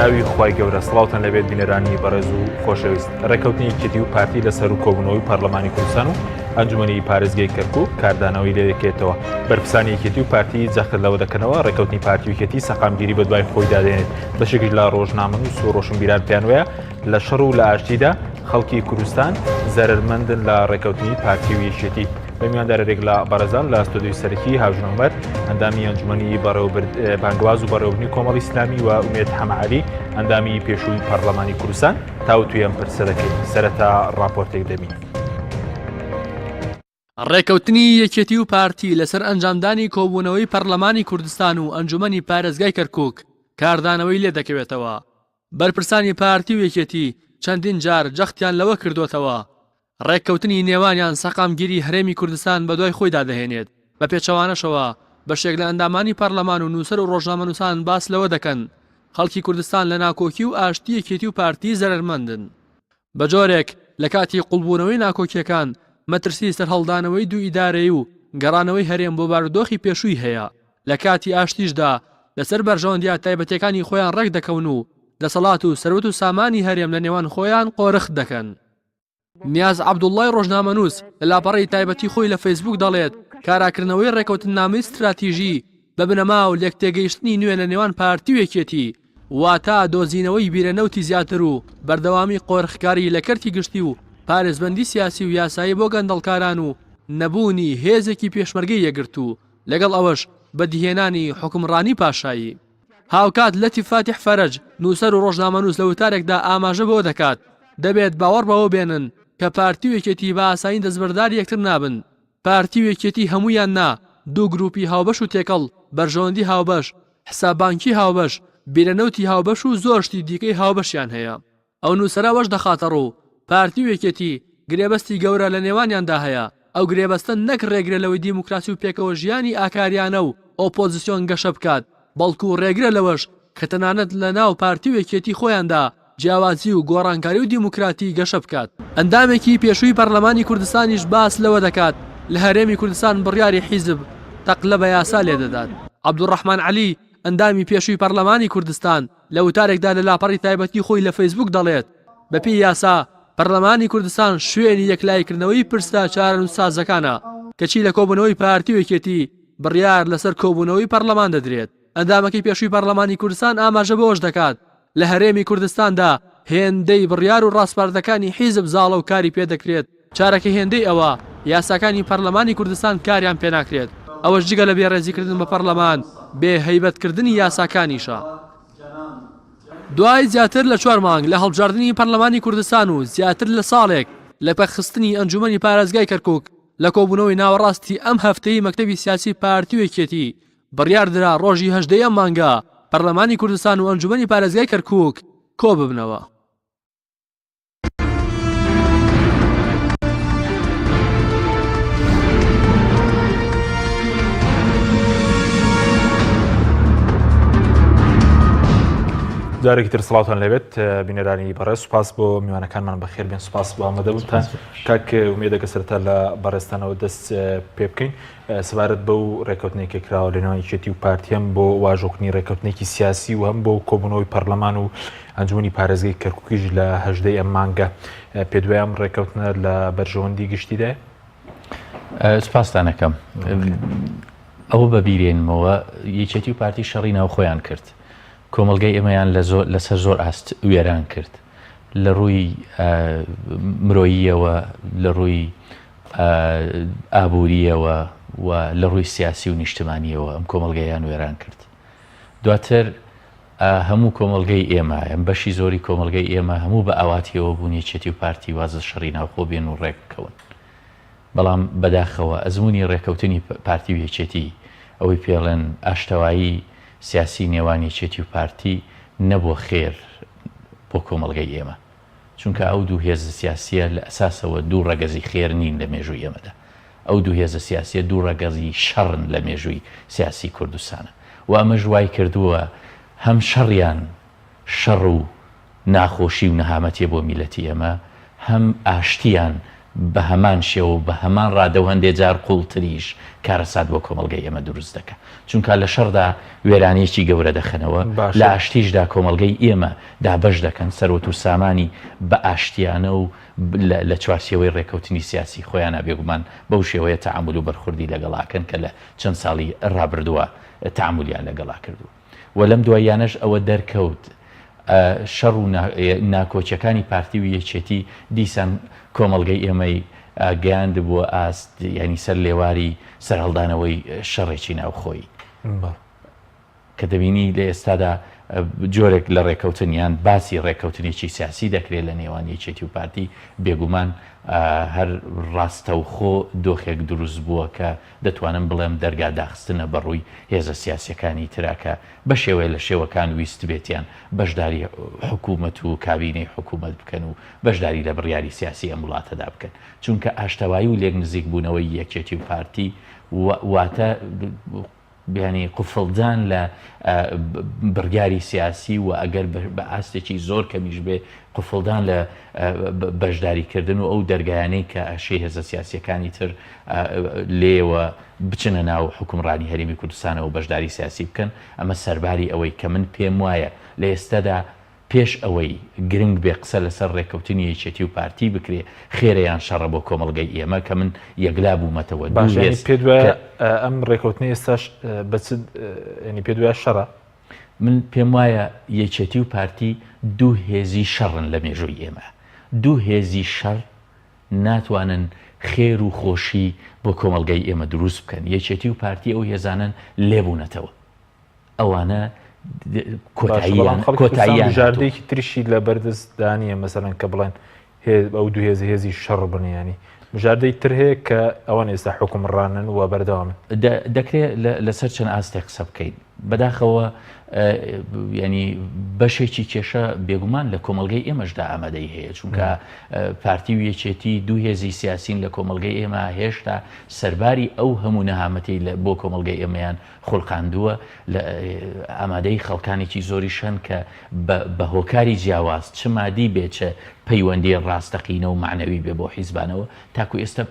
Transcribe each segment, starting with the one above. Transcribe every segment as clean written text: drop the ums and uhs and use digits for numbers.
ناوی خوای گەورە سڵاوتان لەبێت بینەرانی بەڕێز و خۆشەویست ڕێککەوتنی یەکێتی و پارتی لەسەر و کۆبوونەوەی پەرلەمانی کوردستان و ئەنجومەنی پارێزگەی کەرکک کاردانەوەی لێدەکێتەوە بەرپرسانی یەکێتی و پارتی جەخت لەوە دەکەنەوە ڕێککەوتنی پارتی و یەکێتی سەقامگیری بەدوای خۆیدا دێنێت بەشێکیش لە ڕۆژنامەنووس و ڕۆشنبیران پێیان وایە لە شەڕ و لە ئاشتیدا خەڵکی کوردستان زەرەرمەندن لە ڕێککەوتنی پارتی و یەکێتی. بە میواندارێک لە بەڕێزان لە ستۆدیۆی سەرەکی هاوژین عومەر ئەندامی ئەنجومەنی بانگواز و بەڕێوەبردنی کۆمەڵی ئیسلامی و ئومێد حەمەعەلی ئەندامی پێشووی پەرلەمانی کوردستان تاوتوێ ئەم پرسە دەکەین. سەرەتا ڕاپۆرتێک دەبینین. ڕێککەوتنی یەکێتی و پارتی لەسەر ئەنجامدانی کۆبوونەوەی پەرلەمانی کوردستان و ئەنجومەنی پارێزگای کەرکوک کاردانەوەی لێدەکەوێتەوە. بەرپرسانی پارتی و یەکێتی چەندین جار جەختیان لەوە کردۆتەوە، ڕێککەوتنی نێوانیان سەقامگیری هەرێمی کوردستان بەدوای خۆیدا دەهێنێت، بە پێچەوانەشەوە بەشێک لە ئەندامانی پەرلەمان و نووسەر و ڕۆژنامەنووسان باس لەوە دەکەن خەڵکی کوردستان لە ناکۆکی و ئاشتی یەکێتی و پارتی زەرەرمەندن. بە جۆرێک لە کاتی قوڵبوونەوەی ناکۆکییەکان مەترسی سەرهەڵدانەوەی دوو ئیدارەیی و گەڕانەوەی هەرێم بۆ بارودۆخی پێشووی هەیە، لە کاتی ئاشتیشدا لەسەر بەرژەوەندییە تایبەتییەکانی خۆیان ڕێک دەکەون و دەسەڵات و سەروەت و سامانی هەرێم لە نێوان خۆیان قۆرخ دەکەن. نیاز عەبدوڵڵای ڕۆژنامەنووس لە لاپەڕەی تایبەتی خۆی لە فەیسبووک دەڵێت، کاراکردنەوەی ڕێکەوتننامەی ستراتیژی بە بنەما و لێکتێگەیشتنی نوێ لە نێوان پارتی و یەکێتی، واتە دۆزینەوەی بیرە نەوتی زیاتر و بەردەوامی قۆرخکاری لە کەرتی گشتی و پارێزبەندی سیاسی و یاسایی بۆ گەندەڵکاران و نەبوونی هێزێکی پێشمەرگەی یەکگرتوو، لەگەڵ ئەوەش بەدیهێنانی حوکمڕانی پاشایی. هاوکات لەتیف فاتیح فەرەج، نووسەر و ڕۆژنامەنووس لە وتارێکدا ئاماژە بەوە دەکات، دەبێت باوەڕ بەوە بێنن کە پارتی و یەکێتی بە ئاسانی دەستبەرداری یەکتر نابن، پارتی و یەکێتی هەموویان نا، دوو گروپی هاوبەش و تێکەڵ، بەرژەوەندی هاوبەش، حساب بانکی هاوبەش، بیرە نەوتی هاوبەش و زۆر شتی دیکەی هاوبەشیان هەیە. ئەو نووسەرە ئەوەش دەخاتەڕوو، پارتی و یەکێتی گرێبەستی گەورە لە نێوانیاندا هەیە، ئەو گرێبەستە نەک رێگرە لەوەی دیموکراسی و پێکەوە ژیانی ئاکاریانە و ئۆپۆزسیۆن گەشە بکات، بەڵکو رێگرە لەوەش کە تەنانەت لە ناو پارتی و یەکێتی خۆیاندا جیاوازی و گۆڕانکاری و دیموکراتی گەشە بکات. ئەندامێکی پێشووی پەرلەمانی کوردستانیش باس لەوە دەکات، لە هەرێمی کوردستان بڕیاری حیزب تەقلە بە یاسا لێدەدات. عەبدولڕەحمان عەلی، ئەندامی پێشووی پەرلەمانی کوردستان لە وتارێکدا لە لاپەڕی تایبەتی خۆی لە فەیسبووک دەڵێت، بەپێی یاسا، پەرلەمانی کوردستان شوێنی یەکلاییکردنەوەی پرسە چارەنووسسازەکانە، کەچی لە کۆبوونەوەی پارتی و یەکێتی بڕیار لەسەر کۆبوونەوەی پەرلەمان دەدرێت. ئەندامەکەی پێشووی پەرلەمانی کوردستان ئاماژە بەوەش دەکات، لە هەرێمی کوردستاندا هێندەی بڕیار و ڕاسپاردەکانی حیزب زاڵە و کاری پێدەکرێت، چارەکە هێندەی ئەوە یاساکانی پەرلەمانی کوردستان کاریان پێناکرێت، ئەوەش جگە لە بێڕێزیکردن بە پەرلەمان، بێ هەیبەتکردنی یاساکانیشە. دوای زیاتر لە چوار مانگ لە هەڵبژاردنی پەرلەمانی کوردستان و زیاتر لە ساڵێک لە پەکخستنی ئەنجومەنی پارێزگای کەرکوک، لە کۆبوونەوەی ناوەڕاستی ئەم هەفتەی مەکتەبی سیاسی پارتی و یەکێتی بڕیاردرا ڕۆژی 18 ئەم مانگە پەرلەمانی کوردستان و ئەنجومەنی پارێزگای کەرکوک کۆببنەوە. جارێکی تر سڵاوتان لێبێت بینەرانی بەڕێز سوپاس بۆ میوانەکانمان بەخێر بێن سوپاس بۆ ئامادەبوونتان کاک ئومێدەکە سەرەتا لە بەڕێزتانەوە دەست پێ بکەین سەبارەت بەو ڕێککەوتنەی کە کراوە لە نێوان یەکێتی و پارتی هەم بۆ واژۆکردنی ڕێککەوتنێکی سیاسی و هەم بۆ کۆبوونەوەی پەرلەمان و ئەنجومەنی پارێزگەی کەرکوکیش لە هەژدەی ئەم مانگە پێت وایە ئەم ڕێککەوتنە لە بەرژەوەندی گشتیدایە؟ سپاستان ئەکەم. ئەوە بەبیرێنمەوە یەکێتی و پارتی شەڕی ناوخۆیان کرد کۆمەڵگەی ئێمەیان لەسەر زۆر ئاست وێران کرد لە ڕووی مرۆییەوە لە ڕووی ئابوورییەوە و لە ڕووی سیاسی و نیشتمانییەوە ئەم کۆمەڵگەیان وێران کرد. دواتر هەموو کۆمەڵگەی ئێمە، بەشی زۆری کۆمەڵگەی ئێمە هەموو بە ئاواتی ئەوە بوون یەکێتی و پارتی واز لە شەڕی ناوخۆ بێن و ڕێک بکەون. بەڵام بەداخەوە ئەزموونی ڕێکەوتنی پارتی و یەکێتی، ئەوەی پێڵێن ئاشتەوایی سیاسی نێوان یەکێتی و پارتی نەبووە خێر بۆ کۆمەڵگەی ئێمە. چونکە ئەو دوو هێزە سیاسیە لە ئەساسەوە دوو ڕەگەزی خێر نین لە مێژووی ئێمەدا. ئەو دوو هێزە سیاسیە دوو ڕەگەزی شەڕن لە مێژووی سیاسی کوردستانا و ئەمەش وای کردووە هەم شەڕیان شەڕ و ناخۆشی و نەهامەتیە بۆ میللەتی ئێمە هەم ئاشتیان. بە هەمان شێوە و بە هەمان ڕادە و هەندێ جار قووڵتریش کارەسات بۆ کۆمەڵگەی ئێمە دروست دەکا. چونکا لە شەڕدا وێرانییەکی گەورە دەخەنەوە، لە باشە. ئاشتیشدا کۆمەڵگەی ئێمە دابەش دەکەن، سەروەت و سامانی بە ئاشتیانە و لە چوارچێوەی ڕێکەوتنی سیاسی خۆیانا بێگومان بەو شێوەیە تەعامول و بەرخوردی لەگەڵا ئەکەن کە لە چەند ساڵی ڕابردووە تەعامولیان لەگەڵا کردووە و لەم دواییانەش ئەوە دەرکەوت شەڕ و ناکۆکیەکانی پارتی و یەکێتی دیسان کۆمەڵگەی ئێمەی گەیاندبووە ئاست یانی سەر لێواری سەرهەڵدانەوەی شەڕێکی ناوخۆیی. کە دەبینی لە ئێستادا جۆرێک لە ڕێکەوتن یان باسی ڕێکەوتنێکی سیاسی دەکرێت لە نێوان یەکێتی و پارتی، بێگومان هەر ڕاستەوخۆ دۆخێک دروست بووە کە دەتوانم بڵێم دەرگا داخستنە بەڕووی هێزە سیاسیەکانی ترا کە بە شێوەیە لە شێوەکان ویستبێتیان بەشداری حکوومەت و کابینەی حکوومەت بکەن و بەشداری لە بڕیاری سیاسی ئەم وڵاتەدا بکەن چونکە ئاشتەوایی و لێک نزیک بوونەوەی یەکێتی و پارتی واتە یانی قفڵدان لە بڕیاری سیاسی و ئەگەر بە ئاستێکی زۆر کەمیش بێ قفڵدان لە بەشداریکردن و ئەو دەرگایانەی کە ئەشێ هێزە سیاسیەکانی تر لێیەوە بچنە ناو حوکمڕانی هەرێمی کوردستانەوە بەشداری سیاسی بکەن، ئەمە سەرباری ئەوەی کە من پێم وایە لە ئێستەدا پێش ئەوەی گرنگ بێ قسە لەسەر ڕێککەوتنی یەکێتی و پارتی بکرێ خێرە یان شەڕە بۆ کۆمەڵگەی ئێمە کە من یەکلا بوومەتەوە دوو باشە یانی هێز پێت وایە کە ئەم ڕێککەوتنەی ئێستاش بە چ یانی پێت وایە شەڕە؟ من پێم وایە یەکێتی و پارتی دوو هێزی شەڕن لە مێژووی ئێمە. دوو هێزی شەڕ ناتوانن خێر و خۆشی بۆ کۆمەڵگەی ئێمە دروست بکەن. یەکێتی و پارتی ئەو هێزانەن لێبوونەتەوە. ئەوانە باشە بەڵام کۆتاییان خەڵکی کوردستان کۆتاییان هاتووە. بژاردەیەکی تریشی لە بەردەستدا نییە مەسەلەن کە بڵێن هێز ئەو دوو هێزە هێزی شەڕ بن یانی بژاردەی تر هەیە کە ئەوان ئێستا حوکمڕانن و بەردەوامن. دەکرێ لەسەر چەند ئاستێک قسە بکەین. بەداخەوە یانی بەشێکی کێشە بێگومان لە کۆمەڵگەی ئێمەشدا ئامادەی هەیە چونکە پارتی و یەکێتی دوو هێزی سیاسین لە کۆمەڵگەی ئێمە هێشتا سەرباری ئەو هەموو نەهامەتی بۆ کۆمەڵگەی ئێمەیان خولقاندووە لە ئامادەی خەڵکانێکی زۆریش هەن کە بە هۆکاری جیاواز چ مادی بێ چ پەیوەندی ڕاستەقینە و مەعنەوی بێ بۆ حیزبانەوە تاکو ئێستا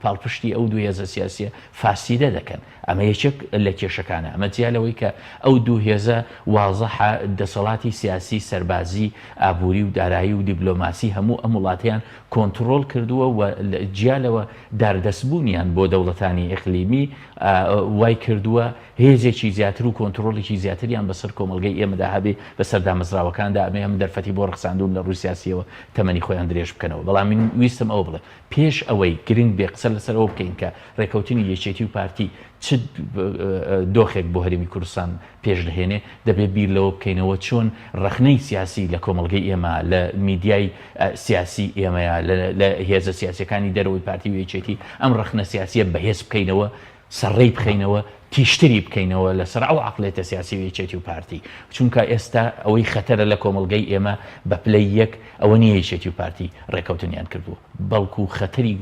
پاڵپشتی ئەو دوو هێزە سیاسیە فاسیدە دەکەن ئەمە یەکێک لە کێشەکانە ئەمە جیا لەوەی کە ئەو دوو هێزە وازحە دەسەڵاتی سیاسی سەربازی ئابووری و دارایی و دیبلۆماسی هەموو ئەم وڵاتەیان کۆنتڕۆڵ کردووە و جیا لەوە داردەستبوونیان بۆ دەوڵەتانی ئیقلیمی وای کردووە هێزێکی زیاتر و کۆنتڕۆڵێکی زیاتریان بەسەر کۆمەڵگەی ئێمەدا هەبێ، بەسەر دامەزراوەکاندا، ئەمەی هەم دەرفەتی بۆ ڕەخساندوون لە ڕووی سیاسییەوە تەمەنی خۆیان درێژ بکەنەوە. بەڵام من ویستم ئەوە بڵێم پێش ئەوەی گرنگ بێ قسە لەسەر ئەوە بکەین کە ڕێکەوتنی یەکێتی و پارتی چ دۆخێک بۆ هەرێمی کوردستان پێش دەهێنێ، دەبێ بیر لەوە بکەینەوە چۆن ڕەخنەی سیاسی لە کۆمەڵگەی ئێمە، لە میدیای سیاسی ئێمەیە، لە هێزە سیاسییەکانی دەرەوەی پارتی و یەکێتی ئەم ڕەخنە سیاسییە بەهێز بکەینەوە، سەرڕێی بخەینەوە، تیژتری بکەینەوە لەسەر ئەو عەقڵێتە سیاسی و یەکێتی و پارتی. چونکە ئێستا ئەوەی خەتەرە لە کۆمەڵگەی ئێمە بە پلەی یەک ئەوە نییە یەکێتی و پارتی ڕێکەوتنیان کردووە، بەڵکو خەتەری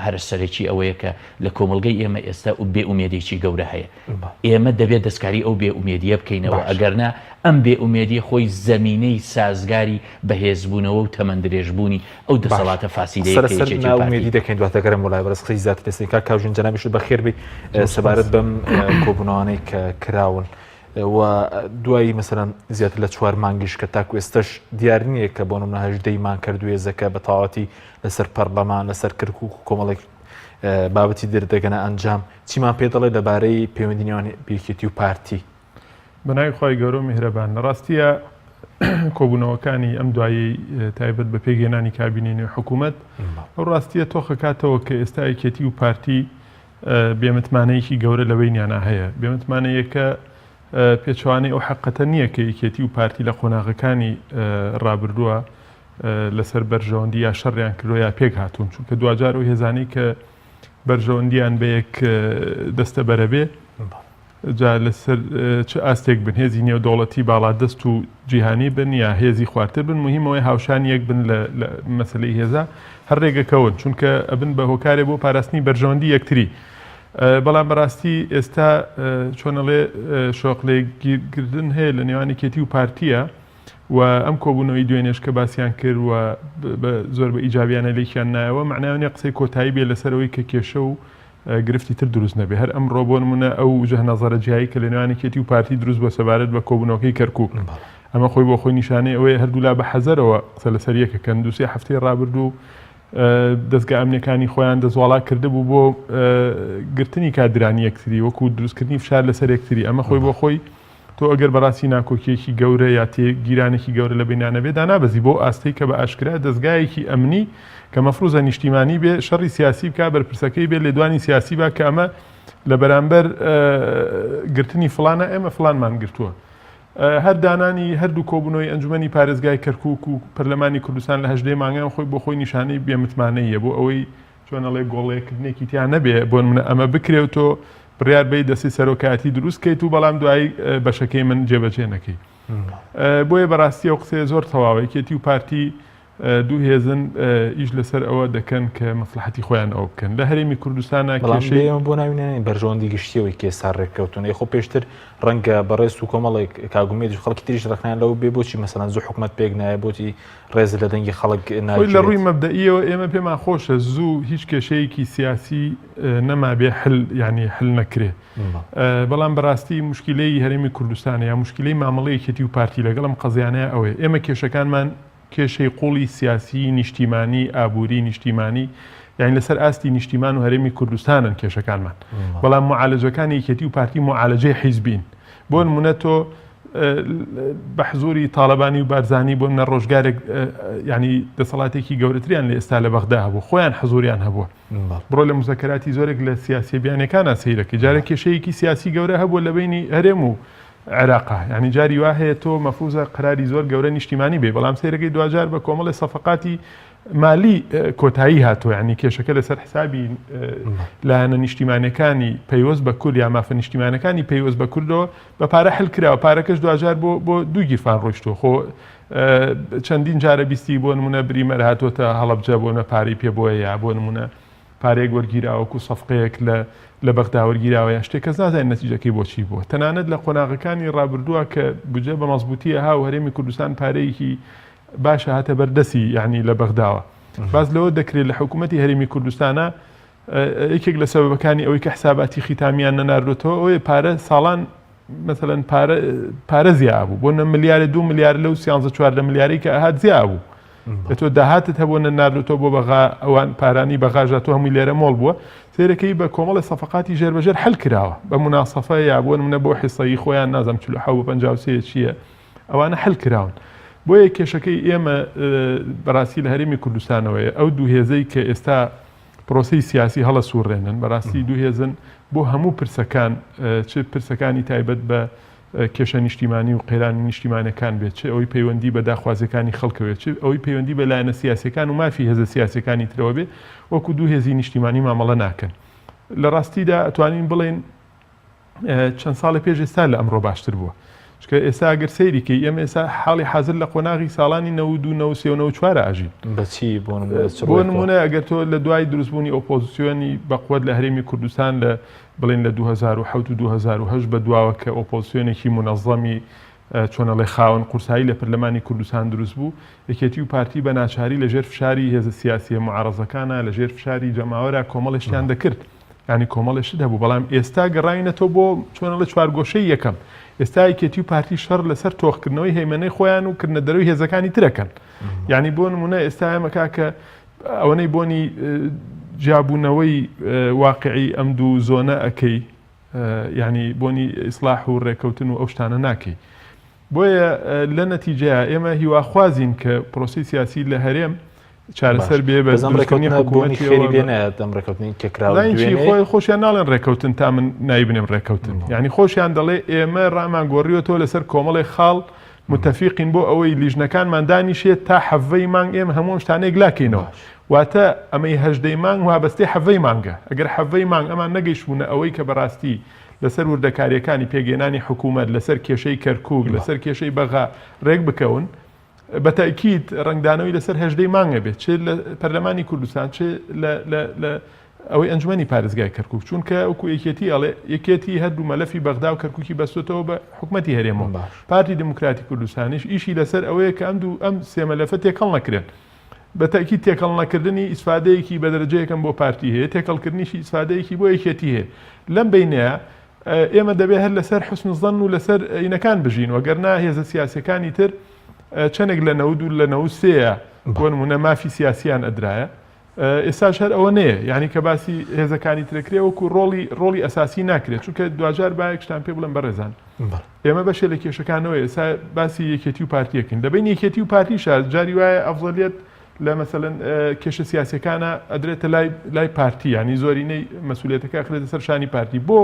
هەرە سەرەکی ئەوەیە کە لە کۆمەڵگەی ئێمە ئێستا بێ ئومێدێکی گەورە هەیە. ئێمە دەبێت دەستکاری ئەو بێ ئومێدییە بکەینەوە، ئەگەرنا ئەم بێ ئومێدییە خۆی زەمینەی سازگاری بەهێزبوونەوە و تەمەندرێژبوونی ئەو دەسەڵاتە فاسیدەیە کە یەکێتی و پارتی. دەکەین دواتر گەرم بۆ لای بەڕێز قسەی زیاتر لەسەر کاک کاوژین جەنابیشت بەخێر بێی سەبارەت بەم کۆبوونەوانەی کە کراون و دوایی مەسەلەن زیاتر لە چوار مانگیش کە تاکو ئێستش دیار نییە کە بۆ نمونە هەژدەی مانگ کردو هێزەکە بە تەواوەتی لەسەر پەرلەمان لەسەر کەرکوک و کۆمەڵێک بابەتی دەردەگەنە ئەنجام چیمان پێ دەڵێ لەبارەی پەیوەندی نێوان یەکێتی و پارتی؟ بەناوی خوای گەورە و میهرەبان. لە ڕاستییا کۆبوونەوەکانی ئەم دوایەی تایبەت بە پێکهێنانی کابینەی نوێی حکوومەت ئەو ڕاستییە تۆخەکاتەوە کە ئێستا یەکێتی و پارتی بێمتمانەیەکی گەورە لە بەینیانا هەیە. بێمتمانەیەکە پێچەوانەی ئەو حەقەتە نییە کە یەکێتی و پارتی لە قۆناغەکانی ڕابردووە لەسەر بەرژەوەندی یا شەڕیان کردووە یا پێک هاتوون چونکە دواجار ئەو هێزانەی کە بەرژەوەندیان بە یەک دەستەبەرە بێ جا لەسەر چ ئاستێک بن هێزی نێودەوڵەتی باڵادەست و جیهانی بن یا هێزی خوارتر بن مهمەوەی هاوشان یەک بن لە مەسلەی هێزا هەر ڕێگەکەون چونکە ئەبن بە هۆکارێ بۆ پاراستنی بەرژەوەندی یەکتری بەڵام بەڕاستی ئێستا چۆنەڵێ شۆقلێگیرکردن هەیە لە نێوان یەکێتی و پارتیە. و ئەم کۆبوونەوەی دوێنێش کە باسیان کرد و زۆر بە ئیجابیانە لێکیان نایەوە مەعنای نیە قسەی کۆتایی بێ لەسەرەوەی کە کێشە و گرفتی تر دروست نەبێ. هەر ئەمڕۆ بۆ نموونە ئەو وجهە نەزەرە جیایی کە لە نێوان یەکێتی و پارتی دروست بووە سەبارەت بە کۆبوونەوەکەی کەرکووک ئەمە خۆی بۆ خۆی نیشانەی ئەوەیە هەردوولا بە حەزەرەوە قسە لەسەر یەک ئەکەن. دوو سێ هەفتەی ڕابردوو دەزگا ئەمنیەکانی خۆیان دەستواڵا کردبوو بۆ گرتنی کادرانی یەکتری وەکوو دروستکردنی فشار لەسەر یەکتری. ئەمە خۆی بۆ خۆی تۆ ئەگەر بەڕاستی ناکۆکییەکی گەورە یا تێگیرانێکی گەورە لە بەینیان نەبێ دانابەزی بەو ئاستەی کە بە ئاشکرا دەزگایەکی ئەمنی کە مەفروزە نیشتیمانی بێ شەڕی سیاسی بکا بەرپرسەکەی بێ لێدوانی سیاسی با کە ئەمە لە بەرامبەر گرتنی فڵانە ئێمە فڵانمان گرتووە. هەر دانانی هەردوو کۆبوونەوەی ئەنجومەنی پارێزگای کەرکووک و پەرلەمانی کوردستان لە هەژدەی مانگان خۆی بۆ خۆی نیشانەی بێمتمانەییە بۆ ئەوەی چۆن ئەڵێ گۆڵێکردنێکی تیا نەبێ بۆ نمونە ئەمە بکرێ و تۆ بڕیار بەی دەستی سەرۆکایەتی دروست کەیت و بەڵام دوایی بەشەکەی من جێبەجێ نەکەی بۆیە بەڕاستی ئەو قسەیە زۆر تەواوە یەکێتی و پارتی دوو هێزن ئیش لەسەر ئەوە دەکەن کە مەسلحەتی خۆیان ئەوە بکەن لە هەرێمی کوردستانە کێشەی بۆ ناوی نانین بەرژەوەندی گشتیەوەی کێسا ڕێککەوتون ئەی خۆ پێشتر ڕەنگە بەڕێز و کۆمەڵێک کاگومێدیش خەڵکی تریش ڕەخنیان لەوە بێ بۆچی مەسەلەن زوو حکومەت پێک نایە بۆچی ڕێز لە دەنگی خەڵک خۆی لە ڕووی مەبدەئیەوە ئێمە پێمان خۆشە زوو هیچ کێشەیەکی سیاسی نەمابێ حل یعنی حل نەکرێ بەڵام بەڕاستی مشکلەی هەرێمی کوردستان یا مشکلەی مامەڵەی یەکێتی و پارتی لەگەڵ ئەم قەزیانەیە ئەوەیە ئێمە کێشەکانمان کێشەی قوڵی سیاسی نیشتیمانی ئابووری نیشتیمانی یعنی لەسەر ئاستی نیشتیمان و هەرێمی کوردستانن کێشەکانمان بەڵام معالەجەکانی یەکێتی و پارتی معالەجەی حیزبین بۆ نمونە تۆ بە حزوری تاالبانی و بارزانی بۆ منە ڕۆژگارێک ینی دەسەڵاتێکی گەورەتریان لە ئێستا لە بەغدا هەبوو خۆیان حزوریان هەبووە بڕۆ لە مزەکەراتی زۆرێک لە سیاسی بیانەکانە سیرەکەی جارە کێشەیەکی سیاسی گەورە هەبووە لە بینی هەرێم و عێراقا ینی جاری وا هەیە تۆ مەفروزە قراری زۆر گەورە نیشتیمانی بێ بەڵام سیرەکەی دوجار بە کۆمەڵی سەفقاتی مالی کۆتایی هاتووە یانی کێشەکە لەسەر حسابی لایەنە نیشتیمانەکانی پەیوەست بە کورد یا مافە نیشتیمانەکانی پەیوەست بە کوردەوە بە پارە حل کراوە پارەکەش دواجار بۆ بۆ دوو گیرفان ڕۆیشتووە خۆ چەندین جارە بیستی بۆ نمونە بریمەر هاتۆتە هەڵەبجە بۆ نە پارەی پێ بۆیە یا بۆ نمونە پارەیەک وەرگیراوە وەکو سەفقەیەک لە لە بەغدا وەرگیراوە یا شتێک کەس نازانێت نەتیجەکەی بۆچی بووە تەنانەت لە قۆناغەکانی ڕابردووە کە بودجە بە مەزبووتی ها و هەرێمی کوردستان پارەیەکی باشە هاتە بەر دەسی یعنی لە بەغداوە باس لەوە دەکرێت لە حکوومەتی هەرێمی کوردستانە یەکێک لە سەبەبەکانی ئەوەی کە حساباتی خیتامیان نەناردۆتەوە ئەوەیە پارە ساڵان مثلەن پارە پارە زیا بوو بۆ نە ملیارە دو ملیار لەو سیانزە چواردە ملیاری کە ئەهات زیا بوو لە تۆ داهاتت هەبوو نەناردۆتەوە بۆ بەغا ئەوان پارانی بەغاژا تۆ هەمووی لێرە مۆڵ بووە سەیرەکەی بە کۆمەڵی سەفقاتی ژێر بەژێر حل کراوە بە مناسەفە یا بۆ منە بۆ حیسەی خۆیان نازم 47 53 چییە ئەوانە حل کراون. بۆیە کێشەکەی ئێمە بەڕاستی لە هەرێمی کوردستانەوەیە ئەو دوو هێزەی کە ئێستا پرۆسەی سیاسی هەڵەسوڕێنن بەڕاستی دوو هێزن بۆ هەموو پرسەکان چ پرسەکانی تایبەت بە کێشە نیشتیمانی و قەیرانی نیشتیمانەکان بێت چ ئەوەی پەیوەندی بە داخوازیەکانی خەڵکەوێت چ ئەوەی پەیوەندی بە لایەنە سیاسەکان و مافی هێزە سیاسەکانی ترەوە بێ وەکو دوو هێزی نیشتیمانی مامەڵە ناکەن لە ڕاستیدا ئەتوانین بڵێن چەند ساڵی پێش ئێستا لە ئەمڕۆ باشتر بووە چکە ئێستا ئەگەر سەیری کەی ئێمە ئێستا حاڵی حاضر لە قۆناغی ساڵانی 92 93 و 94 ئاژین بەچی بۆ نمونە چ بۆ ڕوویەکەوە؟ نمونە ئەگەر تۆ لە دوای دروستبوونی ئۆپۆزیسیۆنی بەقوەت لە هەرێمی کوردستان لە بڵێن لە 2007 و 2008 بە دواوە کە ئۆپۆزیسیۆنێکی مونەزەمی چۆن ئەڵێ خاوەن قورسایی لە پەرلەمانی کوردستان دروست بوو یەکێتی و پارتی بە ناچاری لە ژێر فشاری هێزە سیاسیە معارەزەکانە لە ژێر فشاری جەماوەرا کۆمەڵێ شتیان دەکرد یانی کۆمەڵێ شت هەبوو بەڵام ئێستا گەڕاوینەتەوە بۆ چۆن ئەڵێ چوارگۆشەی یەکەم ئێستا یەکێتی و پارتی شەڕ لەسەر تۆخکردنەوەی هەیمەنەی خۆیان و کردنە دەرەوەی هێزەکانی ترەکەن یعنی بۆ نمونە ئێستا ئێمە کاکە ئەوەنەی بۆنی جیابوونەوەی واقعی ئەم دوو زۆنە ئەەکەی یعنی بۆنی ئیسلاح و ڕێکەوتن و ئەو شتانە ناکەی بۆیە لە نەتیجەیا ئێمە هیواخوازین کە پرۆسەی سیاسی لە هەرێم چارەسەر بێ بە بەس ئەم دروستکردنی ڕێکەوتنە بۆنی حکوومەتیەوە خێری بە لێ نایەت ئەم ڕێکەوتنەی کە کراوە زانین چی دوێنێ خۆی خۆشیان ناڵێن ڕێکەوتن تا من نایبنێم ڕێکەوتن یعنی خۆشیان دەڵێ ئێمە ڕامان گۆڕیوەتەوە لەسەر کۆمەڵێک خاڵ متەفیقین بۆ ئەوەی لیژنەکانمان دانیشێت تا حەڤەی مانگ ئێمە هەموو ئەم شتانە یەکلاکەینەوە باش واتە ئەمەی هەژدەی مانگ وابەستەی حەڤەی مانگە ئەگەر حەڤەی مانگ ئەمان نەگەیشتبوونە ئەوەی کە بەڕاستی لەسەر وردەکارییەکانی پێکهێنانی حکوومەت، لەسەر کێشەی کەرکووک، لەسەر کێشەی بەغا رێک بکەون، بە تەئکید رەنگدانەوەی لەسەر هەژدەی مانگ ئەبێت، چ لە پەرلەمانی کوردستان، چ لە لە لە. ئەوەی ئەنجومەنی پارێزگای کەرکوک چونکە وەکو یەکێتی ئەڵێ یەکێتی هەردوو مەلەفی بەغدا و کەرکوکی بەستۆتەوە بە حکومەتی هەرێمەوە باش. پارتی دیموکراتی کوردستانیش ئیشی لەسەر ئەوەیە کە ئەم دوو ئەم سێ مەلەفە تێکەڵ نەکرێن بە تەئکید تێکەڵ نەکردنی ئیسفادەیەکی بە دەرەجە یەکەم بۆ پارتی هەیە تێکەڵکردنیشی ئیسفادەیەکی بۆ یەکێتی هەیە لەم بەینەیە ئێمە دەبێ هەر لەسەر حوسن زەن و لەسەر ئینەکان بژین وەگەرنا هێزە سیاسیەکانی تر چەندێک لە 92 لە 93 بۆ نمونە مافی سیاسیان ئەدرایە ئێستاش هەر ئەوە نەیە یعنی کە باسی هێزەکانی ترەکرێ وەکو ڕۆڵی ڕۆڵی ئەساسی ناکرێت چونکە دواجار با یەک شتان پێ بڵێم بەڕێزان ئێمە بەشێ لە کێشەکانەوە ئێستا باسی یەکێتی و پارتیەکەین لەبین یەکێتی و پارتیشا جاری وایە ئەفضلیت لە مەسەلەن کێشە سیاسیەکانە ئەدرێتە لای لای پارتی ینی زۆرینەی مەسوولێتەکە ئەخرێتە سەر شانی پارتی بۆ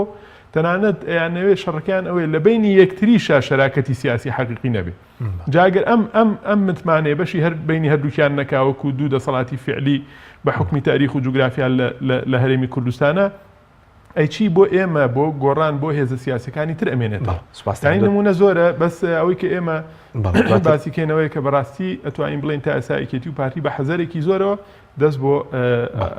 تەنانەت ئەیانەوێ شەڕەکەیان ئەوەیە لە بینی یەکتریشا شەراکەتی سیاسی حەقیقی نەبێ جا گەر ئەم ئەم ئەم متمانەیە بەشی هەر بینی هەردووکیان نەکا وەکو دوو دەسەڵاتی فعلی بە حوکمی تاریخ و جوگرافیا لە لە هەرێمی کوردستانە ئەی چی بۆ ئێمە بۆ گۆڕان بۆ هێزە سیاسەکانی تر ئەمێنێتەوە یانی نمونە زۆرە بەس ئەوەی کە ئێمە باسی کەینەوەی کە بەڕاستی ئەتوانین بڵێن تا ئێستا یەکێتی و پارتی بە حەزەرێکی زۆرەوە دەست بۆ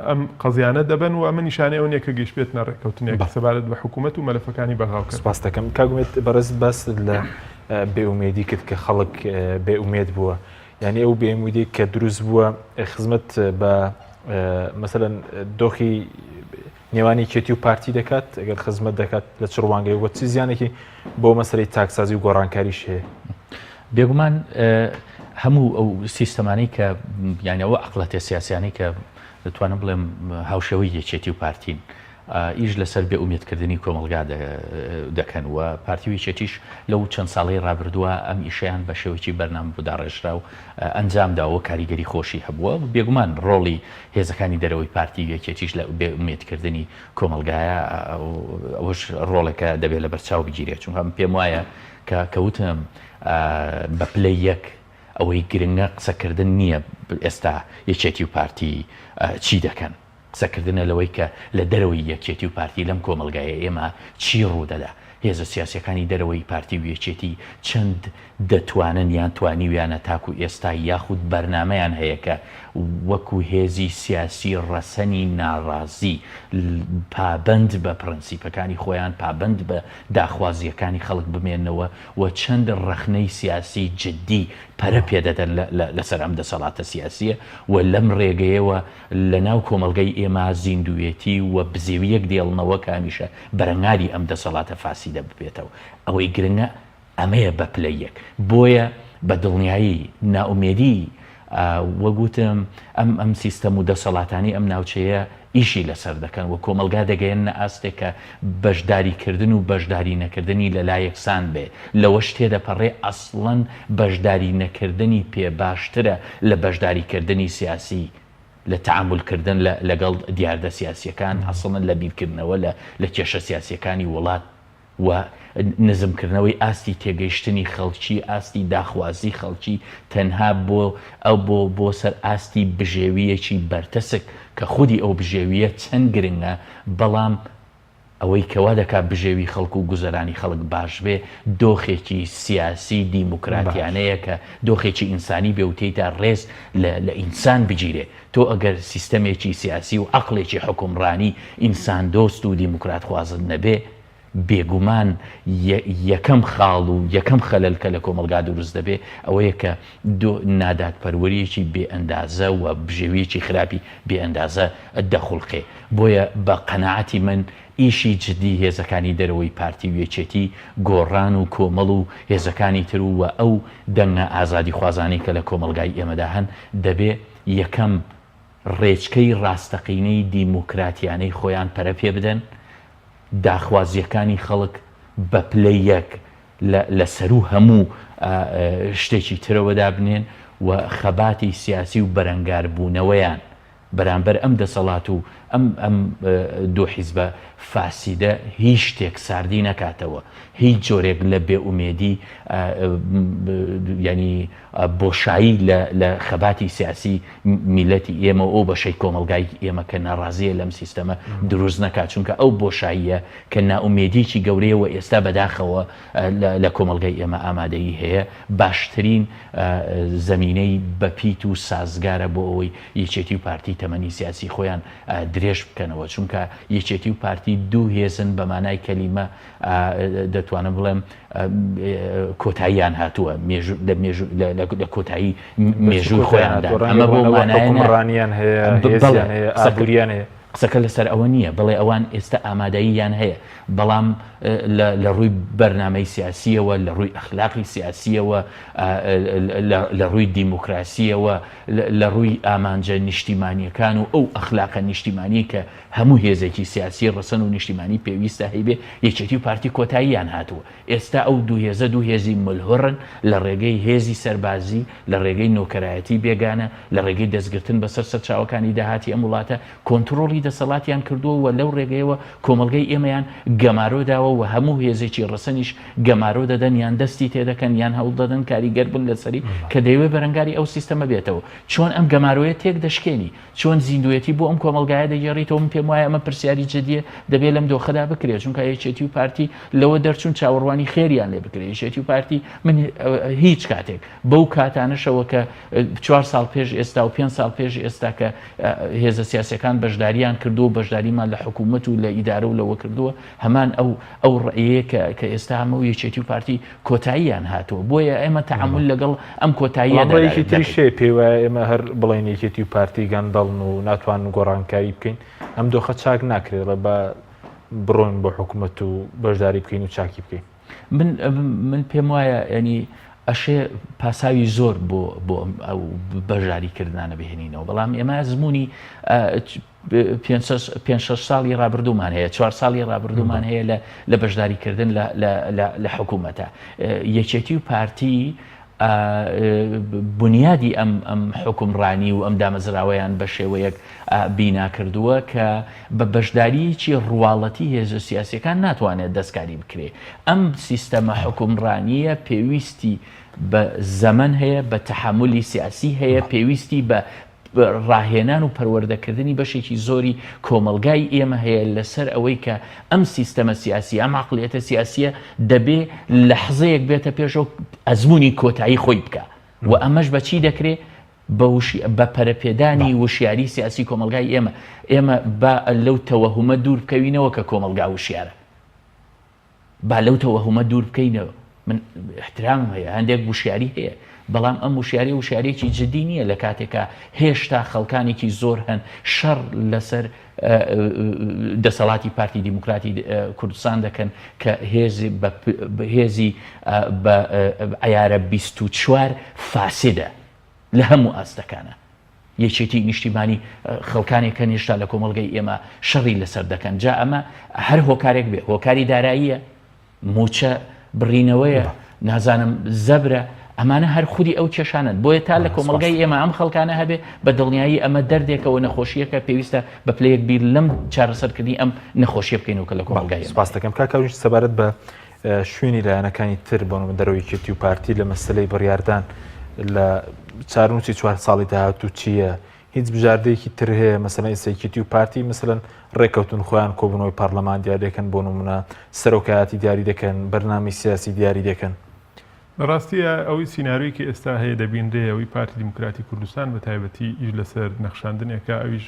ئەم قەزیانە دەبەن و ئەمە نیشانەی ئەو نیە کە گەیشتبێتنە ڕێککەوتنێک سەبارەت بە حکوومەت و مەلەفەکانی بەغا و کەرکوک. سپاس دەکەم کاک ئومێد بەڕێز باست لە بێئومێدی کرد کە خەڵک بێئومێد بووە یعنی ئەو بێئومێدی کە دروست بووە خزمەت بە مەسەلەن دۆخی نێوان یەکێتی و پارتی دەکات ئەگەر خزمەت دەکات لە چ ڕوانگەیەک و چ زیانێکی بۆ مەسەلەی چاکسازی و گۆڕانکاریش هەیە؟ بێگومان هەموو ئەو سیستەمانەی کە یعنی ئەو عقلەتە سیاسیانەی کە دەتوانم بڵێم هاوشێوەی یەکێتی و پارتین ئیش لەسەر بێ ئومێدکردنی کۆمەڵگا دەکەن و پارتی و یەکێتیش لەو چەند ساڵەی ڕابردووە ئەم ئیشەیان بە شێوەیەکی بەرنامە بۆ داڕێژراو ئەنجام داوە و کاریگەری خۆشی هەبووە بێگومان ڕۆڵی هێزەکانی دەرەوەی پارتی و یەکێتیش لە بێ ئومێدکردنی کۆمەڵگایە ئەوەش ڕۆڵێکە دەبێت لەبەرچاو بگیرێت چونکە من پێم وایە کە کەوتم بە پلەی یەک ئەوەی گرنگە قسەکردن نییە ئێستا یەکێتی و پارتی چی دەکەن قسەکردنە لەوەی کە لە دەرەوەی یەکێتی و پارتی لەم کۆمەڵگایە ئێمە چی ڕوودەدا، هێزە سیاسیەکانی دەرەوەی پارتی و یەکێتی چەند دەتوانن یان توانیویانە تاکو ئێستا یاخود بەرنامەیان هەیە کە وەکو هێزی سیاسی ڕەسەنی ناڕازی پابەند بە پڕنسیپەکانی خۆیان پابەند بە داخوازیەکانی خەڵک بمێننەوە و چەند ڕەخنەی سیاسی جدی پەرە پێدەدەن لەسەر ئەم دەسەڵاتە سیاسیە و لەم ڕێگەیەوە لە ناو کۆمەڵگەی ئێمە زیندووێتی و بزێوییەک دێڵنەوە کە هەمیشە بەرەنگاری ئەم دەسەڵاتە فاسیدە ببێتەوە. ئەوەی گرنگە ئەمەیە بە پلەی یەک. بۆیە بە دڵنیایی نائومێدی وەک وتم ئەم ئەم سیستەم و دەسەڵاتانەی ئەم ناوچەیە ئیشی لەسەر دەکەن و کۆمەڵگا دەگەیەننە ئاستێک کە بەشداری کردن و بەشداری نەکردنی لەلا یەکسان بێ لەوەش تێدەپەڕێ ئەسڵەن بەشداری نەکردنی پێ باشترە لە بەشداری کردنی سیاسی لە تەعامول کردن لە لەگەڵ دیاردە سیاسیەکان ئەسڵەن لە بیرکردنەوە لە لە کێشە سیاسیەکانی وڵات و نزمکردنەوەی ئاستی تێگەیشتنی خەڵکی، ئاستی داخوازی خەڵکی تەنها بۆ ئەو بۆ بۆ سەر ئاستی بژێوییەکی بەرتەسک کە خودی ئەو بژێوییە چەند گرنگە بەڵام ئەوەی کە وا دەکا بژێوی خەڵک و گوزەرانی خەڵک باش بێ دۆخێکی سیاسی دیموکراتیانەیە کە دۆخێکی ئینسانی بێ و تێیدا ڕێز لە لە ئینسان بگیرێ تۆ ئەگەر سیستەمێکی سیاسی و عەقڵێکی حوکمڕانی ئینساندۆست و دیموکراتخوازت نەبێ، بێگومان یەکەم خاڵ و یەکەم خەلەل کە لە کۆمەڵگا دروست دەبێ ئەوەیە کە نادادپەروەرییەکی بێ ئەندازە و بژێوییەکی خراپی بێ ئەندازە دەخوڵقێ. بۆیە بە قەناعەتی من ئیشی جدی هێزەکانی دەرەوەی پارتی و یەکێتی، گۆڕان و کۆمەڵ و هێزەکانی تر و ئەو دەنگە ئازادیخوازانەی کە لە کۆمەڵگای ئێمەدا هەن دەبێ یەکەم ڕێچکەی ڕاستەقینەی دیموکراتیانەی خۆیان پەرە پێ بدەن، داخوازییەکانی خەڵک بە پلەی یەک لە لە سەروو هەموو شتێکی ترەوە دابنێن و خەباتی سیاسی و بەرەنگاربوونەوەیان بەرامبەر ئەم دەسەڵات و ئەم ئەم دوو حیزبە فاسیدە هیچ شتێک ساردی نەکاتەوە هیچ جۆرێک لە بێ ئومێدی یانی بۆشایی لە لە خەباتی سیاسی میلەتی ئێمە و ئەو بەشەی کۆمەڵگای ئێمە کە ناڕازیە لەم سیستەمە دروست نەکات چونکە ئەو بۆشاییە کە نائومێدیی گەورەیە و ئێستا بەداخەوە لە کۆمەڵگای ئێمە ئامادەیی هەیە باشترین زەمینەی بەپیت و سازگارە بۆ ئەوەی یەکێتی و پارتی. تەمەنی سیاسی خۆیان درێژ بکەنەوە چونکە یەکێتی و پارتی دوو هێزن بە مانای کەلیمە دەتوانم بڵێم کۆتاییان هاتووە لە مێژوو لە کۆتایی مێژووی خۆیاندا ئەمە بۆ مانایان هەیە ئابووریان هەیە. قسەکە لەسەر ئەوە نییە بڵێ ئەوان ئێستا ئامادەییان هەیە بەڵام لە ڕووی بەرنامەی سیاسیەوە لە ڕووی ئەخلاقی سیاسیەوە لە ڕووی دیموکراسیەوە لە ڕووی ئامانجە نیشتیمانیەکان و ئەو ئەخلاقە نیشتیمانی کە هەموو هێزێکی سیاسی ڕەسەن و نیشتیمانی پێویستە هەیبێ، یەکێتی و پارتی کۆتاییان هاتووە. ئێستا ئەو دوو هێزە دوو هێزی ملهوڕن، لە ڕێگەی هێزی سەربازی، لە ڕێگەی نۆکەرایەتی بێگانە، لە ڕێگەی دەستگرتن بەسەر سەرچاوەکانی داهاتی ئەم وڵاتە، کۆنتڕۆڵی دەسەڵاتیان کردووە و لەو ڕێگەیەوە کۆمەڵگەی ئێمەیان گەمارۆ داوە و هەموو هێزێکی ڕەسەنیش گەمارۆ دەدەن یان دەستی تێدەکەن یان هەوڵ دەدەن کاریگەر بن لەسەری کە دەیەوێ بەرەنگاری ئەو سیستەمە بێتەوە. چۆن ئەم گەمارۆیە تێکدەشکێنی؟ چۆن زیندوویەتی بۆ ئەم کۆمەڵگایە دەگێڕیتەوە؟ من پێم وایە ئەمە پرسیاری جدییە دەبێت لەم دۆخەدا بکرێت، چونکە یەکێتی و پارتی لەوە دەرچوون چاوەڕوانی خێریان لێ بکرێت. یەکێتی و پارتی من هیچ کاتێک بەو کاتانەشەوە کە چوار ساڵ پێش ئێستا و پێنج ساڵ پێش ئێستا کە هێزە سیاسیەکان بەشداریان کردووە و بەشداریمان لە حکوومەت و لە ئیدارە و لەوە کردووە، هەمان ئەو ئەو ڕەئیەیە کە کە ئێستا هەمە و یەکێتی و پارتی کۆتاییان هاتووە بۆیە ئێمە تەعامول لەگەڵ ئەم کۆتاییە بەڵام ڕێیەکی تریش هەیە پێی وایە ئێمە هەر بڵێین یەکێتی و پارتی گەندەڵن و ناتوانن گۆڕانکاری بکەین ئەم دۆخە چاک ناکرێت دەڵێ با بڕۆین بۆ حکوومەت و بەشداری بکەین و چاکی بکەین. من من پێم وایە ینی ئەشێ پاساوی زۆر بۆ بۆ ئەو بەشداری کردنانە بهێنینەوە بەڵام ئێمە ئەزمموی پێنج شەش ساڵی ڕابردوومان هەیە چوار ساڵی ڕابردوومان هەیە لە لە بەشداریکردن لە لە لە حکوومەتە یەکێتی و پارتی بنیادی ئەم ئەم حکومڕانی و ئەم دامەزراوەیان بە شێوەیەک بینا کردووە کە بە بەشداریی ڕواڵەتی هێزە سیاسەکان ناتوانێت دەستکاری بکرێ ئەم سیستەمە حکومڕانیە پێویستی بە زەمەن هەیە بە تەحەمولی سیاسی هەیە پێویستی بە ڕاهێنان و پەروەردەکردنی بەشێکی زۆری کۆمەڵگای ئێمە هەیە لەسەر ئەوەی کە ئەم سیستەمە سیاسیە، ئەم عەقڵیەتە سیاسیە دەبێ لەحزەیەک بێتە پێشەوە ئەزموونی کۆتایی خۆی بکا و ئەمەش بە چی دەکرێ؟ بە پەرەپێدانی وشیاری سیاسی کۆمەڵگای ئێمە. ئێمە با لەو تەوەهومە دوور بکەوینەوە کە کۆمەڵگا وشیارە. با لەو تەوەهومە دوور بکەینەوە. من ئیحترامم هەیە، هەندێک وشیاری هەیە، بەڵام ئەم وشیاریە وشیاریەکی جدی نییە لە کاتێکا هێشتا خەڵکانێکی زۆر هەن شەڕ لەسەر دەسەڵاتی پارتی دیموکراتی کوردستان دەکەن کە هێزی هێزی بە عیارە 24 فاسدە لە هەموو ئاستەکانە. یەکێتی نیشتیمانی خەڵکانێک هەن هێشتا لە کۆمەڵگەی ئێمە شەڕی لەسەر دەکەن جا ئەمە هەر هۆکارێک بێ هۆکاری داراییە موچە بڕینەوەیە نازانم زەبرە ئەمانە هەر خودی ئەو کێشانن بۆیە تا لە کۆمەڵگای ئێمە ئەم خەڵکانە هەبێ بە دڵنیایی ئەمە دەردێکەوە نەخۆشیەکە پێویستە بە پلەیەک بیر لەم چارەسەرکردنی ئەم نەخۆشیە بکەینەوە کە لە کۆمەڵگای سپاس دەکەم کاک کاویش سەبارەت بە شوێنی لایەنەکانی تر بۆ نمونە دەرەوەی یەکێتی و پارتی لە مەسەلەی بڕیاردان لە چارنووسی چوار ساڵی داهاتوو چییە؟ هیچ بژاردەیەکی تر هەیە مەسەلەن ئێستا یەکێتی و پارتی مەسەلەن ڕێککەوتن خۆیان کۆبوونەوەی پەرلەمان دیاری دەکەن بۆ نمونە سەرۆکایەتی دیاری دەکەن بەرنامەی سیاسی دیاری دەکەن. لە ڕاستییا ئەوەی سیناریۆی کە ئێستا هەیە دەبینرێ ئەوەی پارتی دیموکراتی کوردستان بە تایبەتی ئیش لەسەر نەخشاندنێکە ئەویش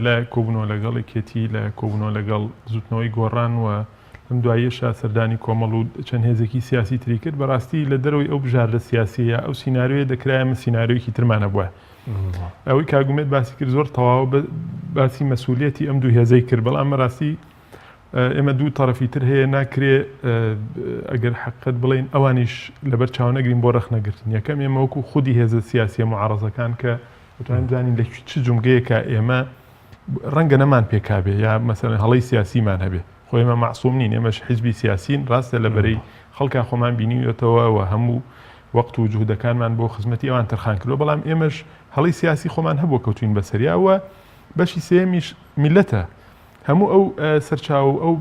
لایەک کۆبوونەوە لەگەڵ یەکێتی، لایەک کۆبوونەوە لەگەڵ بزووتنەوەی گۆڕان و لەم دواییەشا سەردانی کۆمەڵ و چەند هێزێکی سیاسی تری کرد. بەڕاستی لە دەرەوەی ئەو بژاردە سیاسییە، ئەو سیناریۆیە دەکرایە ئێمە سیناریۆیەکی ترمان هەبوایە. ئەوەی کاک ئومێد باسی کرد زۆر تەواوە، باسی مەسئولیەتی ئەم دوو هێزەی کرد، بەڵام بەڕاستی ئێمە دوو تەڕەفی تر هەیە ناکرێ ئەگەر حەقیقەت بڵێین ئەوانیش لەبەر چاو نەگرین بۆ ڕەخنەگرتن. یەکەم ئێمە وەکو خودی هێزە سیاسییە موعارەزەکان کە دەتوانین بزانین لە چ جومگەیەکا ئێمە ڕەنگە نەمان پێکابێ یا مەسەلەن هەڵەی سیاسیمان هەبێ خۆ ئێمە مەعسوم نین ئێمەش حیزبی سیاسین ڕاستە لە بەرەی خەڵکا خۆمان بینیوێتەوە و هەموو وەقت و جوهدەکانمان بۆ خزمەتی ئەوان تەرخان کردووە بەڵام ئێمەش هەڵەی سیاسی خۆمان هەبووە کەوتوین بەسەریا و بەشی سێیەمیش میلەتە هەموو ئەو سەرچاوە و ئەو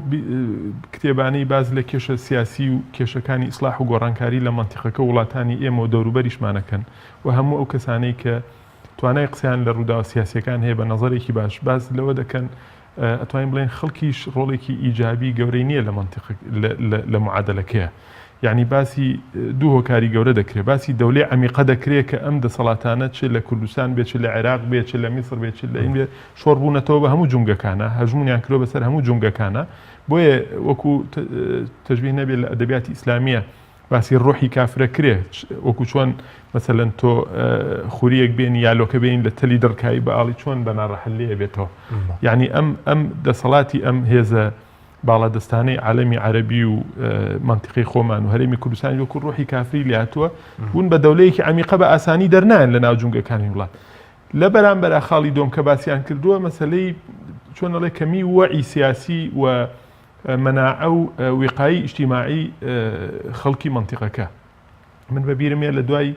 کتێبانەی باس لە کێشە سیاسی و کێشەکانی ئیسلاح و گۆڕانکاری لە مەنتیقەکە و وڵاتانی ئێمە و دەوروبەریشمان ئەکەن و هەموو ئەو کەسانەی کە توانای قسەیان لە ڕووداوە سیاسییەکان هەیە بە نەزەرێکی باش باس لەوە دەکەن ئەتوانین بڵێین خەڵکیش ڕۆڵێکی ئیجابی گەورەی نییە لە مەنتیق لە معادەلەکەیە. یانی باسی دوو هۆکاری گەورە دەکرێت، باسی دەولەی عەمیقە دەکرێت کە ئەم دەسەڵاتانە چ لە کوردستان بێت، چ لە عێراق بێت، چ لە میسر بێت، چ لە ئین بێت، شۆڕ بوونەتەوە بە هەموو جومگەکانا، هەژموونیان کردووە بەسەر هەموو جومگەکانا. بۆیە وەکو تەشبیه نەبێت لە ئەدەبیاتی ئیسلامییە باسی ڕۆحی کافرە کرێ، وەکو چۆن مەسەلەن تۆ خوریەک بێنی یا لۆکە بێنی لە تەلی دڕکایی بە ئاڵی چۆن بە ناڕەحەت لێ ئەبێتەوە. یانی ئەم ئەم دەسەڵاتی ئەم هێزە باڵادەستانەی عالەمی عەرەبی و مەنتیقەی خۆمان و هەرێمی کوردستانی وەکو ڕۆحی کافری لێهاتووە بوون بە دەولەیەکی عەمیقە بە ئاسانی دەرنایەن لە ناو جومگەکانی وڵات. لە بەرامبەرا خاڵی دووەم کە باسیان کردووە مەسەلەی چۆن ئەڵێ کەمی وەعی سیاسی و مەناعە و وقایی ئیجتیماعی خەڵکی مەنتیقەکە. من بە بیرم یە لە دوای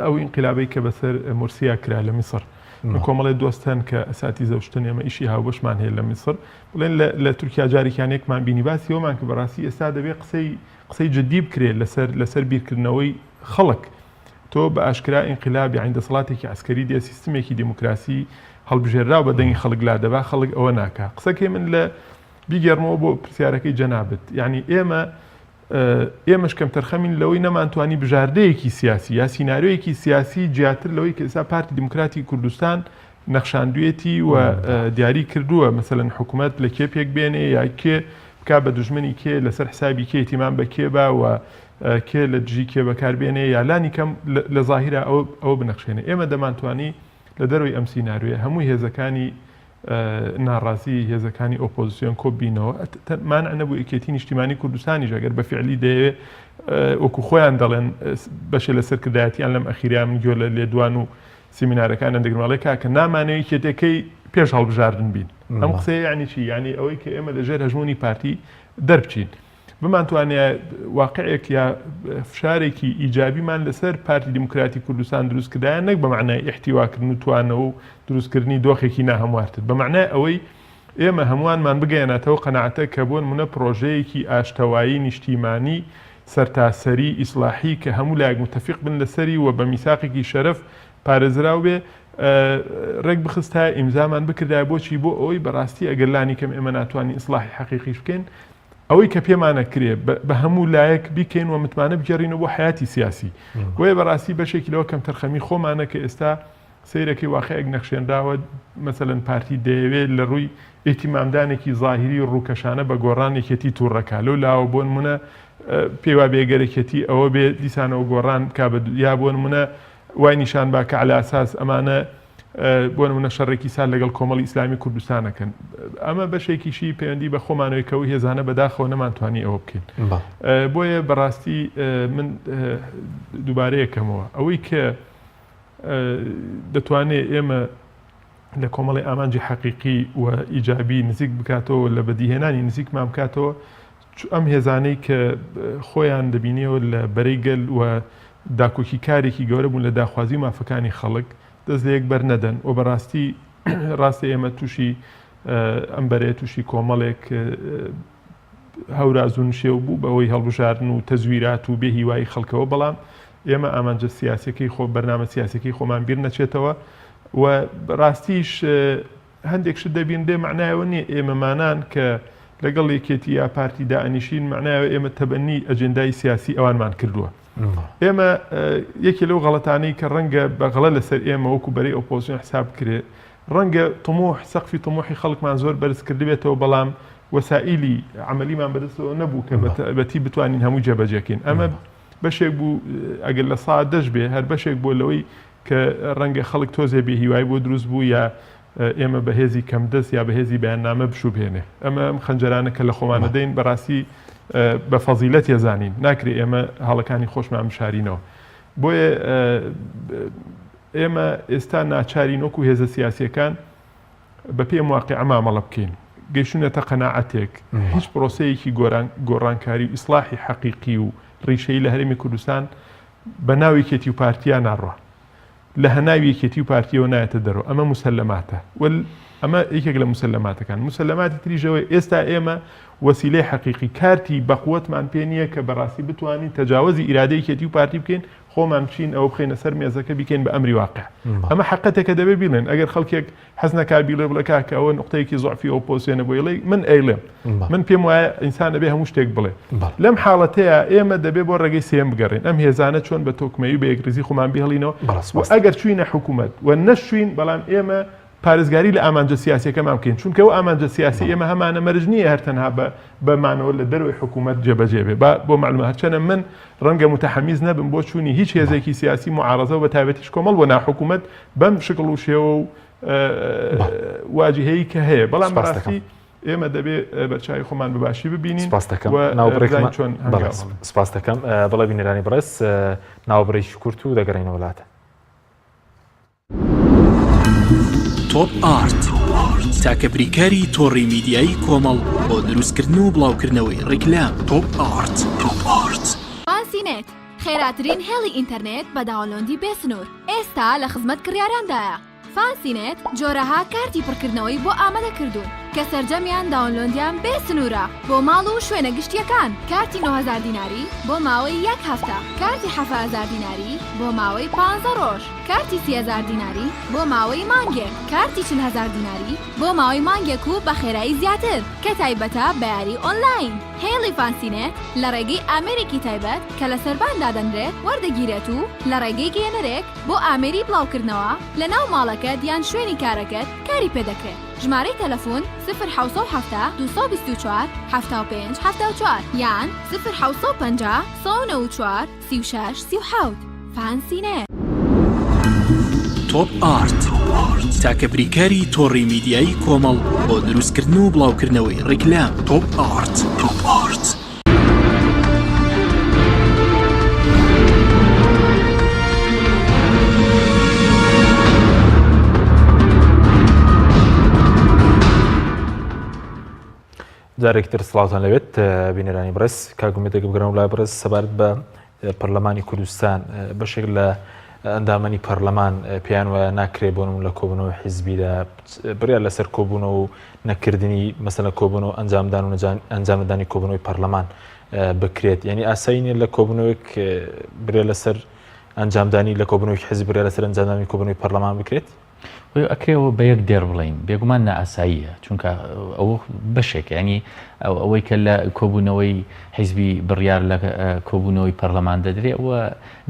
ئەو ئینقلابەی کە بەسەر مورسیا کرا لە میسر من کۆمەڵێ دۆست هەن کە ئەساتی زەوشتن ئێمە ئیشی هاوبەشمان هەیە لە میسر بڵێن لە تورکیا جارێکیان یەکمان بینی باسی ئەومان کە بەڕاستی ئێستا دەبێ قسەی قسەی جدی بکرێت لەسەر لەسەر بیرکردنەوەی خەڵک تۆ بە ئاشکرا ئینقلاب یانی دەسەڵاتێکی عسکەری دێ سیستمێکی دیموکراسی هەڵبژێراو بە دەنگی خەڵک لا دەبا خەڵک ئەوە ناکا قسەکەی من لە بیگێڕمەوە بۆ پرسیارەکەی جەنابت یعنی ئێمە ئێمەش کەمتەرخەمین لەوەی نەمانتوانی بژاردەیەکی سیاسی یا سیناریۆیەکی سیاسی جیاتر لەوەی کە ئێستا پارتی دیموکراتی کوردستان نەخشاندوێتی و دیاری کردووە مەسەلەن حکوومەت لە کێ پێک بێنێ یا کێ بکا بە دوژمنی کێ لەسەر حسابی کێ ئیتیمام بە کێ با و کێ لە دژی کێ بەکار بێنێ یا لانی کەم لە زاهیرا ئەوە بنەخشێنێ ئێمە دەمانتوانی لە دەرەوەی ئەم سیناریۆیە هەموو هێزەکانی ناڕازی هێزەکانی ئۆپۆزیسیۆن کۆببینەوە مانع نەبوو یەکێتی نیشتیمانی کوردستانیش ئەگەر بە فعلی دەیەوێ وەکو خۆیان دەڵێن بەشێ لە سەرکردایەتیان لەم ئەخیریان من گوێ لە لێدوان و سیمینارەکانیان دەگرم ئەڵێ کاکە نامانەوێ یەکێتیەکەی پێش هەڵبژاردن بین ئەم قسەیە یعنی چی یعنی ئەوەی کە ئێمە لەژێر هەژموونی پارتی دەربچین بمانتوانایە واقعێک یا فشارێکی ئیجابیمان لەسەر پارتی دیموکراتی کوردستان دروست کردایە نەک بە مەعنای ئیحتیواکردن و توانەوە و دروستکردنی دۆخێکی ناهەموارتر بە مەعنای ئەوەی ئێمە هەمووانمان بگەیەناتەوە قەناعەتە کە بۆ نمونە پڕۆژەیەکی ئاشتەوایی نیشتیمانی سەرتاسەری ئیسڵاحی کە هەموو لایەک متەفیق بن لەسەری و بە میساقێکی شەرەف پارێزراو بێ ڕێک بخستایە ئیمزامان بکردایە بۆچی بۆ ئەوەی بەڕاستی ئەگەر لانی کەم ئێمە ناتوانین ئیسڵاحی حەقیقیش بکەین ئەوەی کە پێمانەکرێ بە هەموو لایەک بیکەین و متمانە بگێڕینەوە بۆ حەیاتی سیاسی. بۆیە بەڕاستی بەشێکی لەوە کەمتەرخەمی خۆمانە کە ئێستا سەیرەکەی واقیعێک نەخشێنراوە، مەسەلەن پارتی دەیەوێ لە ڕووی ئیهتیمامدانێکی زاهیری و ڕووکەشانە بە گۆڕان یەکێتی تووڕەکا، لەو لاوە بۆ نموونە پێی وابێ گەر یەکێتی ئەوە بێ دیسانەوە گۆڕان بکا بە یا بۆ نموونە وای نیشان با کە عەلا ئەساس ئەمانە بۆ نمونە شەڕێکی سارد لەگەڵ کۆمەڵی ئیسلامی کوردستان ئەکەن. ئەمە بەشێکیشی پەیوەندی بە خۆمانەوەی کە ئەو هێزانە بەداخەوە نەمانتوانی ئەوە بکەین. بۆیە بەڕاستی من دووبارەیەکەمەوە ئەوەی کە دەتوانێت ئێمە لە کۆمەڵی ئامانجی حەقیقی و ئیجابی نزیک بکاتەوە لە بەدیهێنانی نزیکمان بکاتەوە ئەم هێزانەی کە خۆیان دەبینیەوە لە بەرەی گەل و داکۆکیکارێکی گەورە بوون لە داخوازی و مافەکانی خەڵک دەست لە یەک بەر نەدەن و بەڕاستی ڕاستە ئێمە تووشی ئەم بەرەیە تووشی کۆمەڵێک هەوراز و نشێو بوو بەهۆی هەڵبژاردن و تەزویرات و بێ هیوایی خەڵکەوە بەڵام ئێمە ئامانجە سیاسەکەی خۆ بەرنامە سیاسەکەی خۆمان بیر نەچێتەوە و ڕاستیش هەندێک شت دەبینرێ مەعنایەوە نییە ئێمەمانان کە لەگەڵ یەکێتی یا پارتی دائەنیشین مەعنایەوە ئێمە تەبەنی ئەجێندای سیاسی ئەوانمان کردووە. ئێمە یەکێ لەو غەڵەتانەی کە ڕەنگە بە غەڵە لەسەر ئێمە وەکو بەرەی ئۆپۆزسیۆن حساب بکرێ ڕەنگە طموح سەقفی طموحی خەڵکمان زۆر بەرز کردبێتەوە بەڵام وەسائیلی عەمەلیمان بەدەستەوە نەبوو کە بەتی بتوانین هەموو جێبەجێکەین ئەمە بەشێک بوو ئەگەر لە سا دەش بێ هەر بەشێک بووە لەوەی کە ڕەنگە خەڵک تۆزێ بێ هیوای بۆ دروست بوو یا ئێمە بە هێزی کەمدەست یا بە هێزی بەیاننامە بشوبهێنێ. ئەمە ئەم خەنجەرانە کە لە خۆمان ئەدەین بەڕاستی بە فەزیلەت ێزانین. ناکرێ ئێمە هەڵەکانی خۆشمان بشارینەوە. بۆیە ئێمە ئێستا ناچارین وەکو هێزە سیاسیەکان بە پێی ئەم واقیعە مامەڵە بکەین. گەیشتوونەتە قەناعەتێک هیچ پرۆسەیەکی گۆڕانکاری و ئیسڵاحی حەقیقی و ڕیشەیی لە هەرێمی کوردستان بە ناو یەکێتی و پارتیا ناڕوا. لە هەناوی یەکێتی و پارتیەوە نایەتە دەرەوە. ئەمە موسەلەماتە. و. ئەمە یەکێک لە موسەلەماتەکان. موسەلەماتی تریش ئەوەیە ئێستا ئێمە وەسیلەی حەقیقی، کارتی بەقوەتمان پێ نییە کە بەڕاستی بتوانین تەجاوەزی ئیرادەی یەکێتی و پارتی بکەین، خۆمان بچین ئەوە بخەینە سەر مێزەکە بیکەین بە ئەمری واقع. ئەمە حەقەتێکە دەبێ بیڵێن. ئەگەر خەڵکێک حەز نەکا بیڵێ بڵێ کاکە ئەوە نوقتەیەکی زوعفی ئۆپۆزسیۆنە بۆی ئەڵێ من ئەیڵێم. من پێم وایە ئینسان ئەبێ هەموو شتێک بڵێ. لەم حاڵەتەیا ئێمە دەبێ بۆ ڕێگەی سێیەم بگەڕێین. ئەم هێزانە چۆن بە تۆکمەیی و بە یەکڕیزی خۆمان بهێڵینەوە و ئەگەر چووینە حکوومەت و نەشچووین بەڵام ئێمە پارێزگاری لە ئامانجە سیاسیەکەمان بکەین، چونکە ئەو ئامانجە سیاسی ئێمە هەمانە مەرج نییە هەر تەنها بە بە مانەوە لە دەرەوەی حکوومەت جێبەجێ بێ. با بۆ مەعلومە هەرچەنە من ڕەنگە متحمیز نەبم بۆ چوونی هیچ هێزێکی سیاسی معارەزە و بە تایبەتیش کۆمەڵ بۆ ناو حکوومەت بەم شکڵ و شێوە و واجهەیی کە هەیە، بەڵام بەڕاستی ئێمە دەبێ بەرچاوی خۆمان بە باشی ببینین سپاس دەکەم ناوبڕێکمان چۆن سپاس دەکەم بەڵێ بینەرانی بەڕێز ناوبڕێکی کورت و دەگەڕێینەوە لاتان. تۆپ ئارت تاکە بریکاری تۆڕی میدیایی کۆمەڵ بۆ دروستکردن و بڵاوکردنەوەی ڕیکلام تۆپ ئارت. فانسی نێت، خێراترین هێڵی ئینتەرنێت بە download ی بێ سنوور، ئێستا لە خزمەت کڕیاراندایە. فانسی نێت جۆرەها کارتی پڕکردنەوەی بۆ ئامادە کردوون کە سەرجەمیان download یان بێ سنوورە بۆ ماڵ و شوێنە گشتییەکان، کارتی 9000 دیناری بۆ ماوەی یەک هەفتە، کارتی 7000 دیناری بۆ ماوەی پانزە ڕۆژ. کارتی 30 هەزار دیناری بۆ ماوەی مانگێک، کارتی 40 هەزار دیناری بۆ ماوەی مانگێک و بە خێرایی زیاتر کە تایبەتە بە یاری ئۆنلاین. هێڵی فانسینێت لە ڕێگەی ئامێرێکی تایبەت کە لە سەربان دادەنرێت وەردەگیرێت و لە ڕێگەی گەیەنەرێک بۆ ئامێری بڵاوکردنەوە لە ناو ماڵەکەت یان شوێنی کارەکەت کاری پێدەکرێت. ژمارەی تەلەفون، سفر 770 224 75 74 یان سفر 750 194 36 37 فانسی نێت. تۆپ ئارت تاکە بریکاری تۆڕی میدیایی کۆمەڵ بۆ دروستکردن و بڵاوکردنەوەی ڕیکلام تۆپ ئارت. جارێکی تر سڵاوتان لەوێت بینەرانی بەڕێز کاک ئومێد دەگە بگەڕێمەوە لای بەڕێز سەبارەت بە پەرلەمانی کوردستان بەشێک لە ئەندامانی پەرلەمان پێیان وایە ناکرێ بۆ نموونە لە کۆبوونەوەی حیزبیدا بڕیار لەسەر کۆبوونەوە و نەکردنی مەسەلە کۆبوونەوە ئەنجامدان و ئەنجامدانی کۆبوونەوەی پەرلەمان بکرێت یعنی ئاسایی نیە لە کۆبوونەوەیەک بڕیار لەسەر ئەنجامدانی لە کۆبوونەوەی حیزب بڕیار لەسەر ئەنجامدانی کۆبوونەوەی پەرلەمان بکرێت بۆیە ئەکرێ ئەوە بە یەک دێڕ بڵێین، بێگومان نائاساییە، چونکە ئەوە بەشێکە، یانی ئەوەی کە لە کۆبوونەوەی حیزبی بڕیار لە کۆبوونەوەی پەرلەمان دەدرێ، ئەوە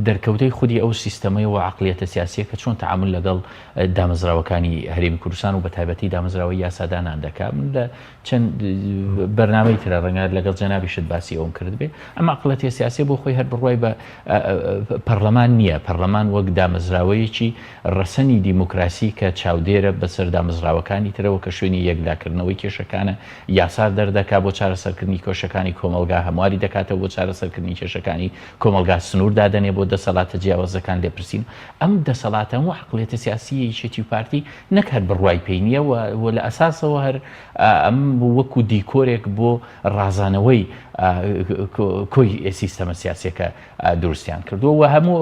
دەرکەوتەی خودی ئەو سیستەمەیە و عەقڵیەتە سیاسییە کە چۆن تەعامول لەگەڵ دامەزراوەکانی هەرێمی کوردستان و بەتایبەتی دامەزراوەی یاسادانان دەکا. من لە چەند بەرنامەی ترە ڕەنگە لەگەڵ جەنابیشت باسی ئەوم کردبێ، ئەم عەقڵەتیە سیاسیە بۆ خۆی هەر بڕوای بە پەرلەمان نییە، پەرلەمان وەک دامەزراوەیەکی ڕەسەنی دیموکراسی کە چاودێرە بەسەر دامەزراوەکانی ترەوە کە شوێنی یەکلاکردنەوەی کێشەکانە، یاسا دەردەکا بۆ چارەسەرکردنی کێشەکانی کۆمەڵگا، هەمواری دەکاتەوە بۆ چارەسەرکردنی کێشەکانی کۆمەڵگا، سنوور دادەنێ بۆ دەسەڵاتە جیاوازەکان، لێپرسین ئەم دەسەڵاتە و عەقڵیەتە سیاسییە یەکێتی و پارتی نەک هەر بڕوای پێی نییە و لە ئەساسەوە هەر ئەم وەکو دیکۆرێک بۆ ڕازانەوەی کۆی سیستەمە سیاسیەکە دروستیان کردووە و هەموو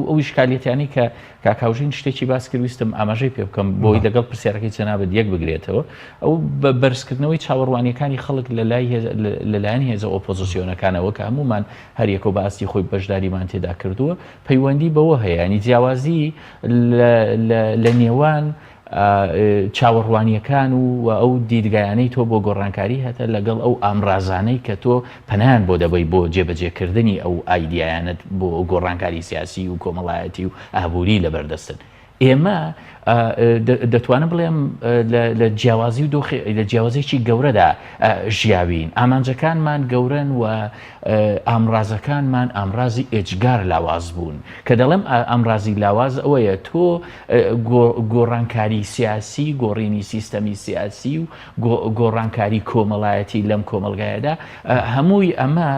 ئەو ئیشکالیەتیانەی کە کاک هاوژین شتێکی باس کرد ویستم ئاماژەی پێ بکەم بۆی لەگەڵ پرسیارەکەی جەنابت یەک بگرێتەوە ئەو بە بەرزکردنەوەی چاوەڕوانیەکانی خەڵک لە لای لەلایەن هێزە ئۆپۆزیسیۆنەکانەوە کە هەمومان هەریەکە بە ئاستی خۆی بەشداریمان تێدا کردووە پەیوەندی بەوە هەیە ینی جیاوازی لە نێوان چاوەڕوانییەکان و ئەو دیدگایانەی تۆ بۆ گۆڕانکاری هەتە لەگەڵ ئەو ئامرازانەی کە تۆ پەنایان بۆ دەبەی بۆ جێبەجێکردنی ئەو ئایدیایانەت بۆ گۆڕانکاری سیاسی و کۆمەڵایەتی و ئابووری لەبەردەستن. ئێمە دەتوانم بڵێم لە جیاوازی و دۆخی لە جیاوازێکی گەورەدا ژیاوین. ئامانجەکانمان گەورەن و ئامرازەکانمان ئامرازی ئێجگار لاواز بوون. کە دەڵێم ئامرازی لاواز ئەوەیە تۆ گۆڕانکاری سیاسی، گۆڕینی سیستەمی سیاسی و گۆڕانکاری کۆمەڵایەتی لەم کۆمەڵگایەدا، هەمووی ئەمە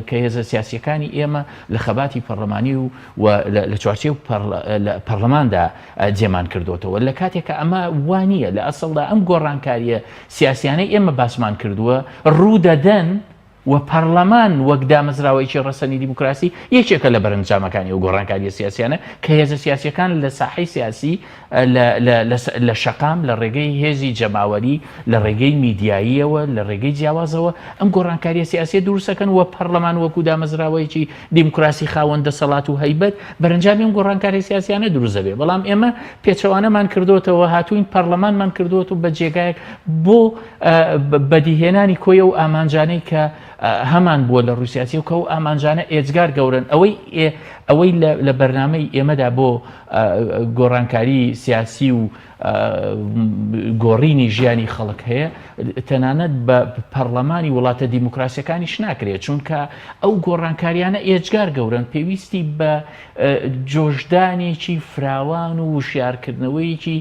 کە هێزە سیاسییەکانی ئێمە لە خەباتی پەڕلەمانی و لە چوارچێو پەڕلەماندا جێمان کردۆتەوە. لە کاتێک کە ئەمە وا نییە، لە ئەسڵدا ئەم گۆڕانکارییە سیاسیانەی ئێمە باسمان کردووە ڕوودەدەن. و پەڕلەمان وەک دامەزراوەیەکی ڕەسەنی دیموکراسی یەکێکە لە بەرەنجامەکانی ئەو گۆڕانکارییە سیاسیانە کە هێزە سیاسییەکان لە ساحەی سیاسی لە شەقام لە ڕێگەی هێزی جەماوەری لە ڕێگەی میدیاییەوە لە ڕێگەی جیاوازەوە ئەم گۆڕانکارییە سیاسیە دروستەکەن و پەڕلەمان وەکو دامەزراوەیەکی دیموکراسی خاوەن دەسەڵات و هەیبەت بەرەنجامی ئەم گۆڕانکاریە سیاسیانە دروست دەبێت بەڵام ئێمە پێچەوانەمان کردوتەوە هاتوین پەرلەمانمان کردووەتەوە بە جێگایەک بۆ بەدیهێنانی کۆی ئەو ئامانجانەی کە هەمان بووە لە ڕووی سیاسی و کە ئەو ئامانجانە ئێجگار گەورن ئەوەی ئەوەی لە بەرنامەی ئێمەدا بۆ گۆڕانکاری سیاسی و گۆڕینی ژیانی خەڵک هەیە تەنانەت بە پەرلەمانی وڵاتە دیموکراسیەکانیش ناکرێت چونکە ئەو گۆڕانکاریانە ئێجگار گەورن پێویستی بە جۆشدانێکی فراوان و وشیارکردنەوەیەکی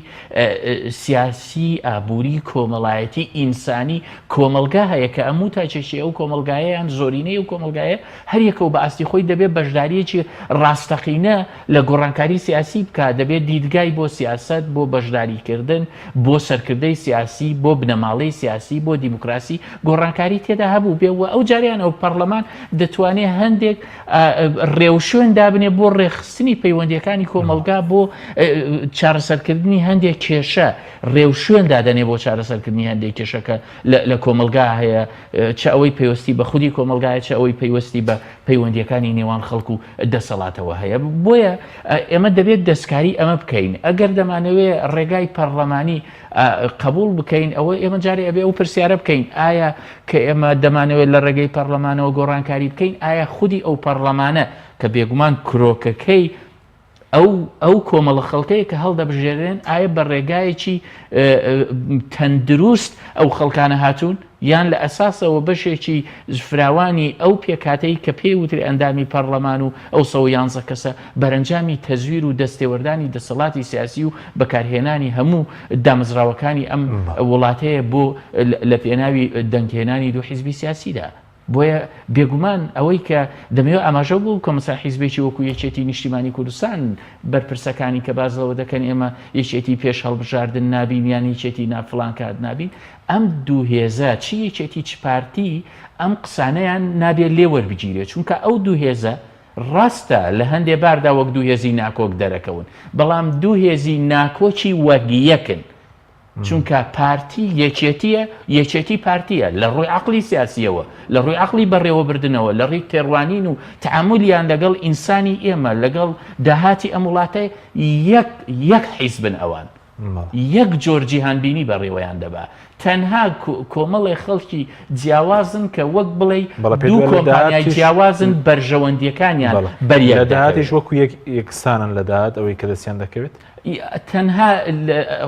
سیاسی، ئابووری، کۆمەڵایەتی، ئینسانی کۆمەڵگا هەیە کە ئەموو تاکێکی ئەو کۆمەڵگایە یان زۆرینەی ئەو کۆمەڵگایە هەر یەکەو بە ئاستی خۆی دەبێت بەشدارییەکی ڕاستەقینە لە گۆڕانکاری سیاسی بکات، دەبێت دیدگای بۆ سیاسەت، بۆ بەشداریکردن، بۆ سەرکردەی سیاسی، بۆ بنەماڵەی سیاسی، بۆ دیموکراسی گۆڕانکاری تێدا هەبووبێ و ئەو جاریان ئەو پەڕلەمان دەتوانێت هەندێک ڕێوشوێن دابنێ بۆ ڕێکخستنی پەیوەندیەکانی کۆمەڵگا بۆ چارەسەرکردنی هەندێک کێشە ڕێوشوێن دادەنێ بۆ چارەسەرکردنی هەندێک کێشەکە لە کۆمەلگا هەیە چ ئەوەی پەیوەستی بە خودی کۆمەلگایە چ ئەوەی پەیوەستی بە پەیوەندیەکانی نێوان خەڵک و دەسەڵاتەوە هەیە بۆیە ئێمە دەبێت دەستکاری ئەمە بکەین ئەگەر دەمانەوێ ڕێگای پەرلەمانی قبول بکەین ئەوە ئێمە جارێ ئەبێ ئەو پرسیارە بکەین ئایا کە ئێمە دەمانەوێت لە ڕێگەی پەڕلەمانەوە گۆڕانکاری بکەین، ئایا خودی ئەو پەڕلەمانە کە بێگومان کرۆکەکەی ئەو ئەو کۆمەڵە خەڵکەیە کە هەڵدەبژێرێن، ئایا بە ڕێگایەکی تەندروست ئەو خەڵکانە هاتوون یان لە ئەساسەوە بەشێکی فراوانی ئەو پێکهاتەی کە پێی وترێ ئەندامی پەڕلەمان و ئەو 111 کەسە بەرەنجامی تەزویر و دەستێوەردانی دەسەڵاتی سیاسی و بەکارهێنانی هەموو دامەزراوەکانی ئەم وڵاتەیە بۆ لە پێناوی دەنگهێنانی دوو حیزبی سیاسیدا. بۆیە بێگومان ئەوەی کە دەمەوێت ئاماژە بۆ بکەم مەسەلەن حیزبێکی وەکو یەکێتی نیشتیمانی کوردستان بەرپرسەکانی کە باس لەوە دەکەن ئێمە یەکێتی پێش هەڵبژاردن نابین یان یەکێتی نا فڵان کات نابین ئەم دوو هێزە چ یەکێتی چ پارتی ئەم قسانەیان نابێت لێ وەربگیرێت چونکە ئەو دوو هێزە ڕاستە لە هەندێ باردا وەک دوو هێزی ناکۆک دەرەکەون، بەڵام دوو هێزی ناکۆکی وەک یەکن. چونکە پارتی یەکێتییە، یەکێتی پارتییە، لە ڕووی عەقڵی سیاسییەوە، لە ڕووی عەقڵی بەڕێوەبردنەوە، لە ڕووی تێڕوانین و تەعامولیان لەگەڵ ئینسانی ئێمە، لەگەڵ داهاتی ئەم وڵاتە یەک یەک حیزبن ئەوان. یەک جۆر جیهانبینی بەڕێوەیان دەبا. تەنها کۆمەڵێ خەڵکی جیاوازن کە وەک بڵێی دوو کۆمپانیای جیاوازن بەرژەوەندیەکانیان بەریەک لە داهاتیش وەکو یەک یەکسانن لە داهات ئەوەی کە دەستیان دەکەوێت؟ تەنها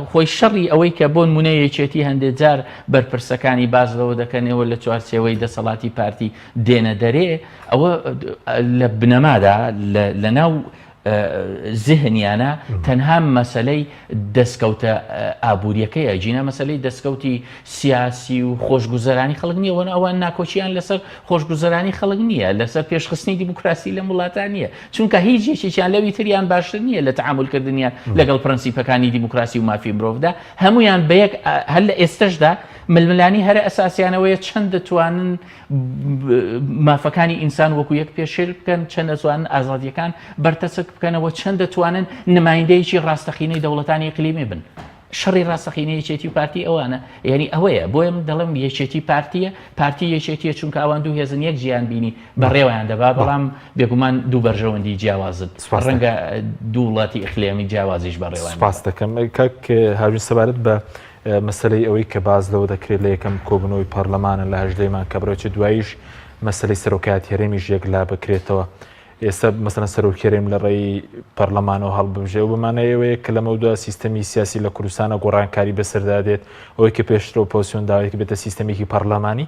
خۆی شەڕی ئەوەی کە بۆ نمونە یەکێتی هەندێک جار بەرپرسەکانی باس لەوە دەکەن ئێوە لە چوارچێوەی دەسەڵاتی پارتی دێنە دەرێ ئەوە لە بنەمادا لە ناو زهنیانە تەنها مەسەلەی دەستکەوتە ئابووریەکەیە جینا مەسەلەی دەستکەوتی سیاسی و خۆشگوزەرانی خەڵک نییە وەن ئەوان ناکۆکیان لەسەر خۆشگوزەرانی خەڵک نییە لەسەر پێشخستنی دیموکراسی لەم وڵاتان نییە چونکە هیچ یەکێکیان لەوی تریان باشتر نییە لە تەعامولکردنیان لەگەڵ پرەنسیپەکانی دیموکراسی و مافی مرۆڤدا هەمویان بە یەک هەر لە ئێستەشدا ململانی هەرە ئەساسیانەوەیە چەند دەتوانن مافەکانی ئینسان وەکو یەک پێشێل بکەن، چەند دەتوانن ئازادییەکان بەرتەسک بکەنەوە، چەند دەتوانن نمایندەیەکی ڕاستەقینەی دەوڵەتانی ئیقلیمی بن. شەڕی ڕاستەقینەی یەکێتی و پارتی ئەوانە، یانی ئەوەیە. بۆیە من دەڵێم یەکێتی پارتییە، پارتی یەکێتییە، چونکە ئەوان دوو هێزن یەک جیهانبینی بەڕێوەیان دەبا، بەڵام بێگومان دوو بەرژەوەندی جیاوازن. ڕەنگە دوو وڵاتی ئیقلیمی جیاوازیش بەڕێوەیان ببا. سوپاست دەکەم. کاک هاوین سەبارەت بە مەسەلەی ئەوەی کە باس لەوە دەکرێت لە یەکەم کۆبوونەوەی پەرلەمانە لە هەژدەی مانگ کە بڕێچێت دواییش مەسەلەی سەرۆکایەتی هەرێمیش یەکلا بکرێتەوە ئێستا مەسەلەن سەرۆکی هەرێم لە ڕێی پەرلەمانەوە هەڵببژێ و بەمانای ئەوەیە کە لەمەودا سیستەمی سیاسی لە کوردستانە گۆڕانکاری بەسەردا دێت ئەوەی کە پێشتر ئۆپۆزسیۆن داوای کرد بێتە سیستەمێکی پەرلەمانی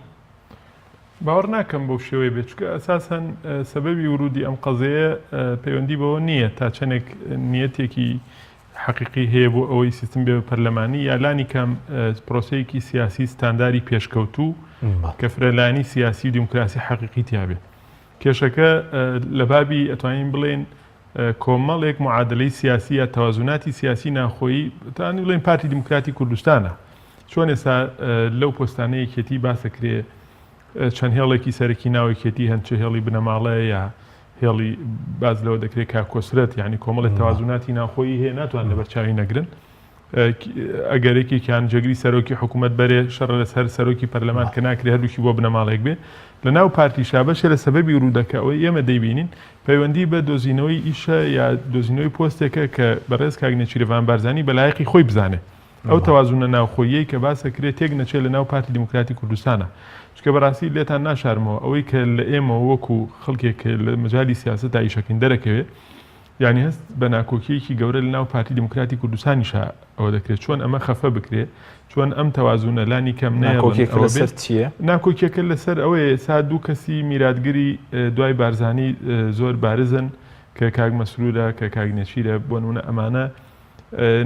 باوەڕ ناکەم بەو شێوەیە بێت چونکە ئەساسەن سەبەبی ورودی ئەم قەزیەیە پەیوەندی بەوە نییە تا چەندێک نیەتێکی حەقیقی هەیە بۆ ئەوەی سیستم بێ بە پەرلەمانی یا لانی کەم پرۆسەیەکی سیاسی ستانداری پێشکەوتوو کە فرەلایەنی سیاسی و دیموکراسی حەقیقی تیا بێت. کێشەکە لە بابی ئەتوانین بڵێین کۆمەڵێک معادلەی سیاسی یا تەوازوناتی سیاسی ناخۆیی توانین بڵێین پارتی دیموکراتی کوردستانە چۆن ئێستا لەو پۆستانە یەکێتی باسەکرێ. چەند هێڵێکی سەرەکی ناو یەکێتی هەن چ هێڵی بنەماڵەیە یا هێڵی باز لەوە دەکرێت کاک کۆسرەت یعنی کۆمەڵی تەوازناتی ناوخۆیی هەیە ناتوان لەبەر چاوی نەگرن ئەگەر یەکێکیان جێگری سەرۆکی حکوومەت بەرێ شەڕ لەسەر سەرۆکی پەرلەمان کە ناکرێ هەردووکی بۆ بنەماڵێک بێ لە ناو پارتیشا بەشێ لە سەبەبی ڕوودەکە ئەوەی ئێمە دەیبینین پەیوەندی بە دۆزینەوەی ئیشە یا دۆزینەوەی پۆستێکە کە بەڕێز کاک نێچیرڤان بارزانی بە لایەقی خۆی بزانێ ئەو تەوازونە ناوخۆییەی کە باس ئەکرێ تێک نەچێ لە ناو پارتی دیموکراتی کوردستانا. چونکە بەڕاستی لێتان ناشارمەوە ئەوەی کە لە ئێمەوە وەکو خەڵکێک کە لە مەجالی سیاسەتا ئیشەکەین دەرەکەوێ یانی هەست بە ناکۆکییەکی گەورە لە ناو پارتی دیموکراتی کوردستانیشا ئەوە دەکرێ چۆن ئەمە خەفە بکرێ چۆن ئەم تەوازونە لانی کەم نەیەڵن ناکۆکیەکە ئەوە لەسەر بێ. چییە؟ ناکۆکیەکە لەسەر ئەوەیە ئێستا دوو کەسی میراتگری دوای بارزانی زۆر بارزن کە کاک مەسرورە کە کاک نێچیرە بۆ نمونە ئەمانە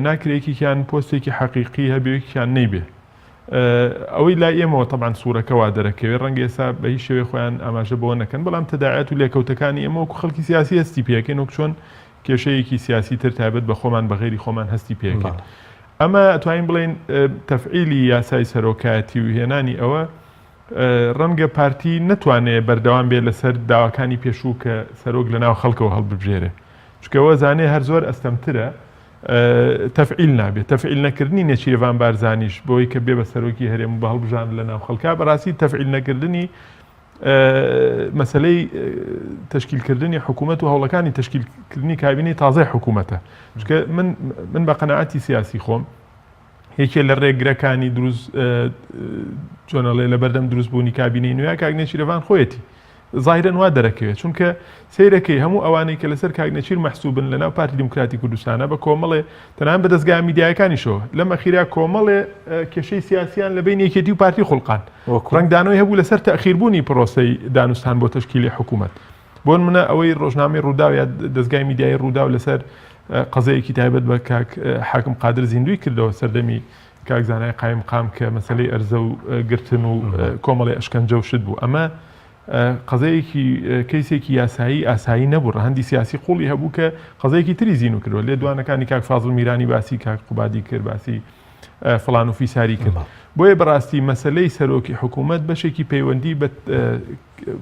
ناکرێ یەکێکیان پۆستێکی حەقیقی هەبێ یەکیان نەیبێ ئەوەی لای ئێمەوە تەبعەن سوورەکە وا دەرەکەوێ ڕەنگە ئێستا بە هیچ شێوەیە خۆیان ئاماژە بەوە نەکەن بەڵام تەداعیات و لێکەوتەکانی ئێمە وەکو خەڵکی سیاسی هەستی پێکەین وەک چۆن کێشەیەکی سیاسی تر تایبەت بە خۆمان بە غەیری خۆمان هەستی پێکەین ئەمە ئەتوانین بڵێین تەفعیلی یاسای سەرۆکایەتی و هێنانی ئەوە ڕەنگە پارتی نەتوانێ بەردەوام بێ لەسەر داواکانی پێشوو کە سەرۆک لە ناو خەڵکەوە هەڵببژێرێ چونکە ئەوە زانێ هەر زۆر ئەستەمترە تەفعیل نابێت تەفعیل نەکردنی نێچیرڤان بارزانیش بۆی کە بێ بە سەرۆکی هەرێم و بە هەڵبژاردن لە ناو خەڵکا بەڕاستی تەفعیل نەکردنی مەسلەی تشکیلکردنی حکوومەت و هەوڵەکانی تشکیلکردنی کابینەی تازای حکوومەتە چونکە من من بە قەناعەتی سیاسی خۆم یەکێ لە ڕێگرەکانی دروست چۆنەڵێ لە بەردەم دروست بوونی کابینەی نوێ کاک نێچیرەڤان خۆیەتی زاهیرەن وا دەرەکەوێت چونکە سەیرەکەی هەموو ئەوانەی کە لەسەر کاک نێچیر مەحسوبن لەناو پارتی دیموکراتی کوردستانە بە کۆمەڵێ تەنان بە دەزگا میدیایەکانیشەوە لەم ئەخیرا کۆمەڵێ کێشەی سیاسیان لە بین یەکێتی و پارتی خوڵقان ڕەنگدانەوەی هەبوو لەسەر تەخیربوونی پرۆسەی دانوستان بۆ تەشکیلی حکوومەت بۆنمونە ئەوەی ڕۆژنامەی ڕووداو یا دەزگای میدیایی ڕووداو لەسەر قەزەیەکی تایبەت بە کاک حاکم قادر زیندوی کردەوە سەردەمی کاک زانای قایم قام کە مەسلەی ئەرزە و گرتن و کۆمەڵی ئەشکەنجە و شت بوو ئەمە قەزەیەکی کەیسێکی یاسایی ئاسایی نەبوو ڕەهەندی سیاسی قوڵی هەبوو کە قەزەیەکی تری زینو کردوە لێدوانەکانی کاک فازڵ میرانی باسی کاک قوبادی کرد باسی فڵان و فیساری کرد بۆیە بەڕاستی مەسلەی سەرۆکی حکوومەت بەشێکی پەیوەندی بە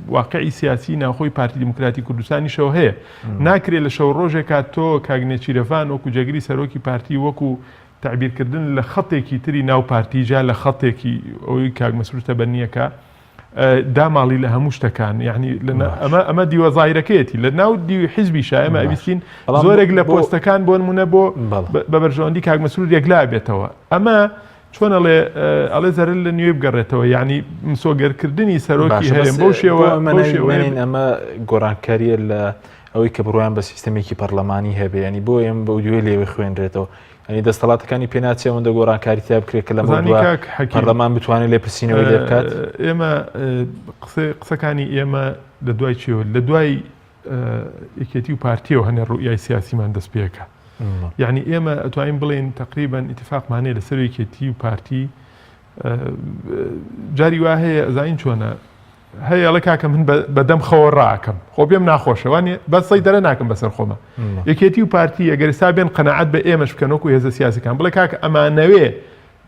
واقعی سیاسی ناوخۆی پارتی دیموکراتی کوردستانیشەوە هەیە ناکرێت لە شەو ڕۆژێکا تۆ کاک نێچیرەڤان وەکو جێگری سەرۆکی پارتی وەکو تەعبیرکردن لە خەتێکی تری ناو پارتی جا لە خەتێکی ئەوەی کاک مەسرور تەبەنیەکە داماڵی لە هەموو شتەکان یعنی ئەمە ئەمە دیوە زایرەکەیەتی لە ناو دیوی حیزبی شایمە ئەویستین زۆرێک لە پۆستەکان بۆ نمونە بۆ بە بەرژەوەندی کاک مەسرور یەکلا بێتەوە ئەمە چۆن ئەڵێ ئەڵێ زەرەر لە نوێ بگەڕێتەوە یعنی مسۆگەرکردنی سەرۆکی هەرێم بەو شێوە بەو شێوەیە ئەمە گۆڕانکاریە لە ئەوەی کە بڕوایان بە سیستەمێکی پەرلەمانی هەبێ ینی بۆ ئێم بەو دوێ لێوە خوێنرێتەوە ئەنی دەستەڵاتەکانی پێناچێ ئەوەندە گۆڕانکاری تیا بکرێت کە لە پەرلەمان بتوانێت لێپرسینەوەی لێ بکات ئێمە قسەکانی ئێمە لە دوای چیەوە لە دوای یەکێتی و پارتیەوە هەنێ ڕوئیای سیاسیمان دەست پێکە یعنی ئێمە ئەتوانین بڵێن تقریبان ئیتفاقمان هەیە لەسەر یەکێتی و پارتی جاری وا هەیە ئەزانین چۆنە هەیە ئەڵێ کاکە من بەدەم خەوە ڕاکەم خۆ پێم ناخۆشە وانێ بەس سەی دەرە ناکەم بەسەر خۆمە یەکێتی و پارتی ئەگەر ئێستا بێن قەناعەت بە ئێمەش بکەن وەکو هێزە سیاسەکان بڵێ کاکە ئەمانەوێ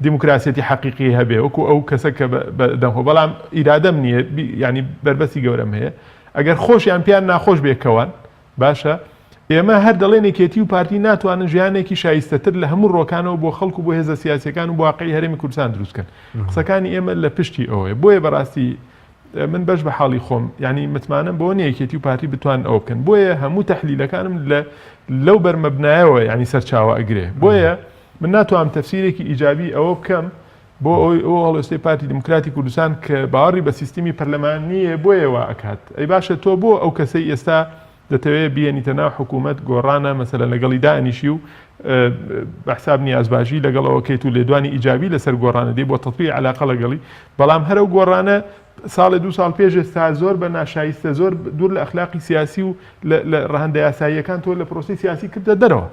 دیموکراسیەتی حەقیقی هەبێ وەکو ئەو کەسە کە بەدەم خۆ بەڵام ئیرادەم نییە ینی بەربەستی گەورەم هەیە ئەگەر خۆشیان پێیان ناخۆش بێکەوان باشە ئێمە هەر دەڵێن یەکێتی و پارتی ناتوانن ژیانێکی شایستەتر لە هەموو ڕۆکانەوە بۆ خەڵک و بۆ هێزە سیاسیەکان و بۆ واقعی هەرێمی کوردستان دروست کەن قسەکانی ئێمە لە پشتی ئەوەیە بۆیە بەڕاستی من بەش بە حاڵی خۆم یعنی متمانەم بۆ نییە یەکێتی و پارتی بتوان ئەوە بکەن بۆیە هەموو تەحلیلەکانم لە لەو بەرمەبنایەوە یعنی سەرچاوە ئەگرێ بۆیە من ناتوانم تەفسیرێکی ئیجابی ئەوە بکەم بۆ ئەوەی ئەو هەڵوێستەی پارتی دیموکراتی کوردستان کە باوەڕی بە سیستمی پەرلەمان نییە بۆیە وا ئەکات ئەی باشە تۆ بۆ ئەو کەسەی ئێستا دەتەوێ بیێنیتە ناو حکوومەت گۆڕانە مەسەلەن لەگەڵی دانیشی و بە حساب نیازباژی لەگەڵ ئەوە کەیت و لێدوانی ئیجابی لەسەر گۆڕانە دێ بۆ تەتبیع علاقە لەگەڵی بەڵام هەر ئەو گۆڕانە ساڵێ دوو ساڵ پێش ئێستا زۆر بە ناشایستە زۆر دوور لە ئەخلاقی سیاسی و لە ڕەهەندە یاساییەکان تۆ لە پرۆسەی سیاسی کردە دەرەوە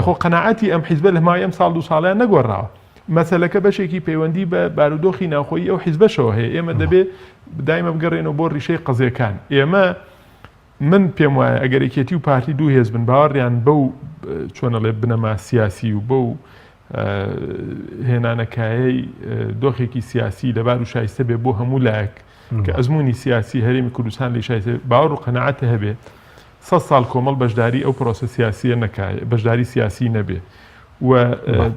خۆ قەناعەتی ئەم حیزبە لە ماوەی ئەم ساڵ دوو ساڵیان نەگۆڕاوە مەسەلەکە بەشێکی پەیوەندی بە بارودۆخی ناوخۆیی ئەو حیزبەشەوە هەیە ئێمە دەبێ دایمە بگەڕێنەوە بۆ ڕیشەی قەزیەکان ئێمە من پێم وایە ئەگەر یەکێتی و پارتی دوو هێز بن باوەڕیان بەو چۆنەڵێ بنەما سیاسی و بەو هێنانەکایەی دۆخێکی سیاسی لەبار و شایستە بێ بۆ هەموو لایەک. کە ئەزموونی سیاسی هەرێمی کوردستان لێی شایستە باوەڕ و قەناعەت هەبێ سەد ساڵ کۆمەڵ بەشداری ئەو پرۆسە سیاسیە نەکا بەشداری سیاسی نەبێ و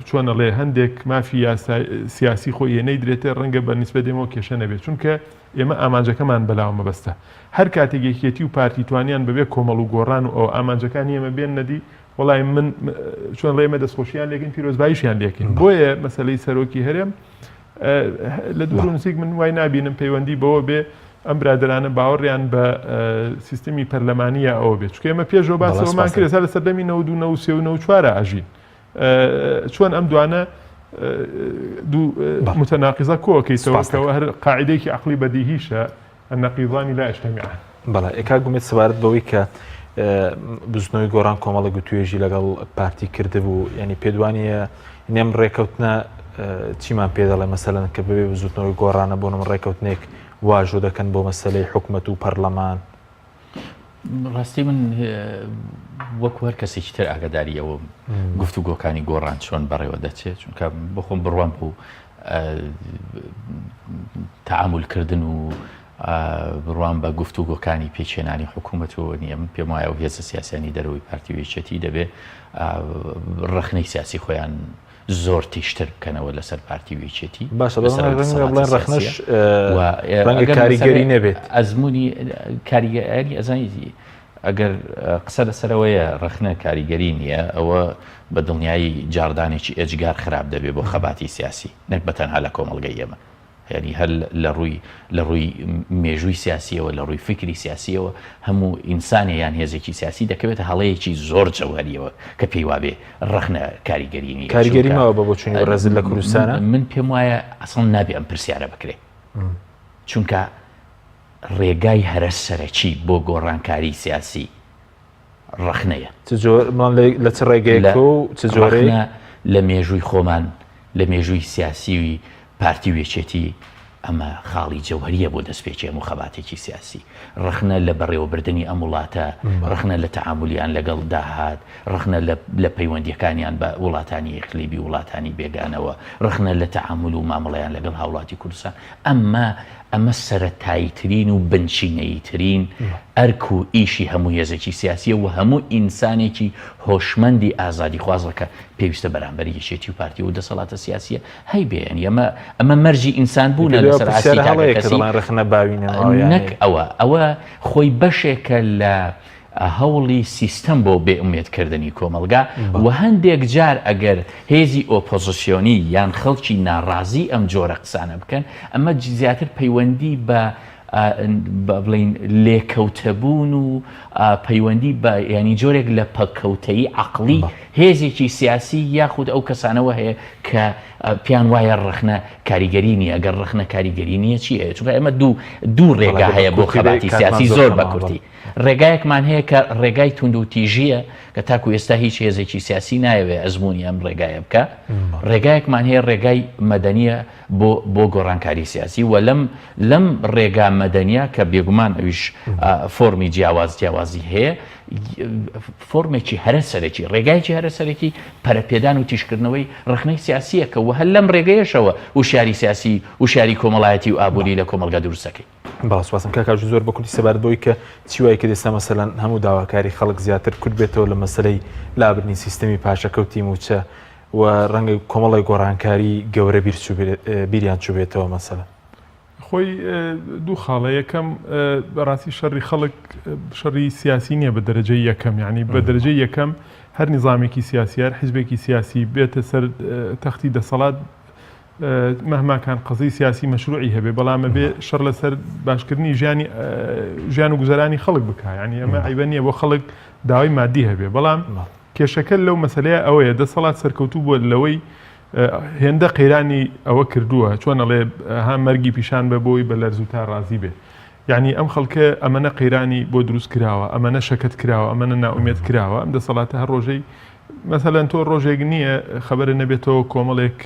چۆن ئەڵێ هەندێک مافی یاسای سیاسی خۆی هەیە نەیدرێتێ ڕەنگە بە نیسبەت ئێمەوە کێشە نەبێت چونکە ئێمە ئامانجەکەمان بەلاوە مەبەستە هەر کاتێک یەکێتی و پارتی توانیان بەبێ کۆمەڵ و گۆڕان و ئەو ئامانجەکانی ئێمە بێن نەدی وەڵای من چۆن ڵێ ئێمە دەستخۆشیان لێکەین پیرۆزباییشیان لێکەین بۆیە مەسەلەی سەرۆکی هەرێم لە دوور و نزیک من وای نابینم پەیوەندی بەوە بێ ئەم برادرانە باوەڕیان بە سیستمی پەرلەمانیە ئەوە بێت چونکە ئێمە پێشەوە باسەوەمان کرد ئێستا لە سەردەمی 99 و 94 ئەژین چۆن ئەم دوانە دوو متەناقیزە کۆکەیتەوە کەەوە هەر قاعدەیەکی عقلی بەدیهیشە النقیضان لا یجتمعان. بەڵێ کاک ئومێد سەبارەت بەوەی کە بزوتنەوەی گۆڕان کۆمەڵە گوتوێژی لەگەڵ پارتی کردبوو ینی پێدوانیە نێم ڕێکەوتنە چیمان پێ دەڵێ مەسەلەن کە بەبێ بزوتنەوەی گۆڕانە بۆ نم ڕێکەوتنێک واژۆ دەکەن بۆ مەسەلەی حکومەت و پەرلەمان؟ ڕاستی من وەکو هەر کەسێکی تر ئاگاداری ئەوە گفتوگۆکانی گۆڕان چۆن بەڕێوە دەچێت چونکە بخۆم بڕوام بوو تەعامولکردن و بڕوام بە گفتوگۆکانی پێکهێنانی حکوومەتەوە نییە من پێم وایە و هێزە سیاسیانی دەرەوەی پارتی و یەکێتی دەبێ ڕەخنەی سیاسی خۆیان زۆر تیژتر بکەنەوە لەسەر پارتی و یەکێتی باشە بەڵام ڕەخنەش ڕەنگە کاریگەری نەبێت ئەزمموی کاریگەری ئەزانی ئەگەر قسە لەسەرەوەیە ڕەخنە کاریگەری نییە ئەوە بە دڵنیایی جاڕدانێکی ئێجگار خراپ دەبێ بۆ خەباتی سیاسی نەک بە تەنها لە کۆمەڵگەی ئێمە یانی هەر لە ڕووی لە ڕووی مێژووی سیاسیەوە لە ڕووی فکری سیاسیەوە هەموو ئینسانێ یان هێزێکی سیاسی دەکەوێتە هەڵەیەکی زۆر جەوهەریەوە کە پێی وابێ ڕەخنە کاریگەری نییە کاریگەری ماوە بە بۆچوونی بەڕێزت لە کوردستانە من پێم وایە ئەسڵ نابێ ئەم پرسیارە بکرێ چونکە ڕێگای هەرە سەرەکی بۆ گۆڕانکاری سیاسی ڕەخنەیە. چ جۆر بەڵام لە چ ڕێگەیەک و چ جۆرێک؟ ڕەخنە لە مێژووی خۆمان، لە مێژووی سیاسیی پارتی و یەکێتی، ئەمە خاڵی جەوهەرییە بۆ دەستپێکی هەموو خەباتێکی سیاسی. ڕەخنە لە بەڕێوەبردنی ئەم وڵاتە، ڕەخنە لە تەعامولیان لەگەڵ داهات، ڕەخنە لە لە پەیوەندییەکانیان بە وڵاتانی ئیقلیمی و وڵاتانی بێگانەوە، ڕەخنە لە تەعامول و مامەڵەیان لەگەڵ هاوڵاتی کوردستان، ئەمە ئەمە سەرەتاییترین و بنچینەییترین ئەرک و ئیشی هەموو هێزێکی سیاسییە و هەموو ئینسانێکی هۆشمەندی ئازادیخوازە کە پێویستە بەرامبەر یەکێتی و پارتی و دەسەڵاتە سیاسییە هەیبێ. یانی ئەمە ئەمە مەرجی ئینسان بوونە لەسەر ئاستی تاکەکەسی. نەک ئەوە، ئەوە خۆی بەشێکە لە هەوڵی سیستەم بۆ بێ ئومێد کردنی کۆمەڵگا و هەندێک جار ئەگەر هێزی ئۆپۆزسیۆنی یان خەڵکی ناڕازی ئەم جۆرە قسانە بکەن ئەمە زیاتر پەیوەندی بە بڵین لێکەوتەبوون و پەیوەندی بە ینی جۆرێک لە پەکەوتەیی عقلی هێزێکی سیاسی یاخود ئەو کەسانەوە هەیە کە پێیان وایە ڕەخنە کاریگەری نییە گەر ڕەخنە کاریگەری نییە چی هەیە چونکە ئێمە دوو دوو ڕێگا هەیە بۆ خەباتی سیاسی زۆر بە کورتی ڕێگایەکمان هەیە کە ڕێگای توندوتیژییە کە تاکو ئێستا هیچ هێزێکی سیاسی نایەوێ ئەزموونی ئەم ڕێگایە بکا. ڕێگایەکمان هەیە ڕێگای مەدەنییە بۆ بۆ گۆڕانکاری سیاسی و لەم لەم ڕێگا مەدەنییە کە بێگومان ئەویش فۆرمی جیاواز جیاوازی هەیە فۆرمێکی هەرە سەرەکی ڕێگایەکی هەرە سەرەکی پەرەپێدان و تیژکردنەوەی ڕەخنەی سیاسییە کە و هەر لەم ڕێگەیەشەوە وشیاری سیاسی وشیاری کۆمەڵایەتی و ئابووری لە کۆمەڵگا دروست دەکەین. بەڵێ سوپاسم کاک ئاژو زۆر بە کورتی سەبارەت بەوەی کە چی وای کرد ئێستا مەسەلەن هەموو داواکاری خەڵک زیاتر کورت بێتەوە لە مەسەلەی لابردنی سیستەمی پاشەکەوتی مووچە و ڕەنگە کۆمەڵی گۆڕانکاری گەورە بیریان چووبێتەوە مەسەلەن. خۆی دوو خاڵە یەکەم بەڕاستی شەڕی خەڵک شەڕی سیاسی نییە بە دەرەجەی یەکەم یعنی بە دەرەجەی یەکەم هەر نیزامێکی سیاسی هەر حیزبێکی سیاسی بێتە سەر تەختی دەسەڵات مهما کان قەزیی سیاسی مەشروعی هەبێ بەڵام ئەبێ شەڕ لەسەر باشکردنی ژیانی ژیان و گوزەرانی خەڵک بکا یعنی ئەمە عیبە نییە بۆ خەڵک داوای مادی هەبێ بەڵام کێشەکە لەو مەسلەیە ئەوەیە دەسەڵات سەرکەوتوو بووە لەوەی هێندە قەیرانی ئەوە کردووە چۆن ئەڵێ ها مەرگی پیشان بە بۆی بە لەرز و تا ڕازی بێ یعنی ئەم خەڵکە ئەمەنە قەیرانی بۆ دروست کراوە ئەمەنە شەکەت کراوە ئەمەنە نائومێد کراوە ئەم دەسەڵاتە هەر ڕۆژەی مەسەلەن تۆ ڕۆژێک نییە خەبەرە نەبێتەوە کۆمەڵێک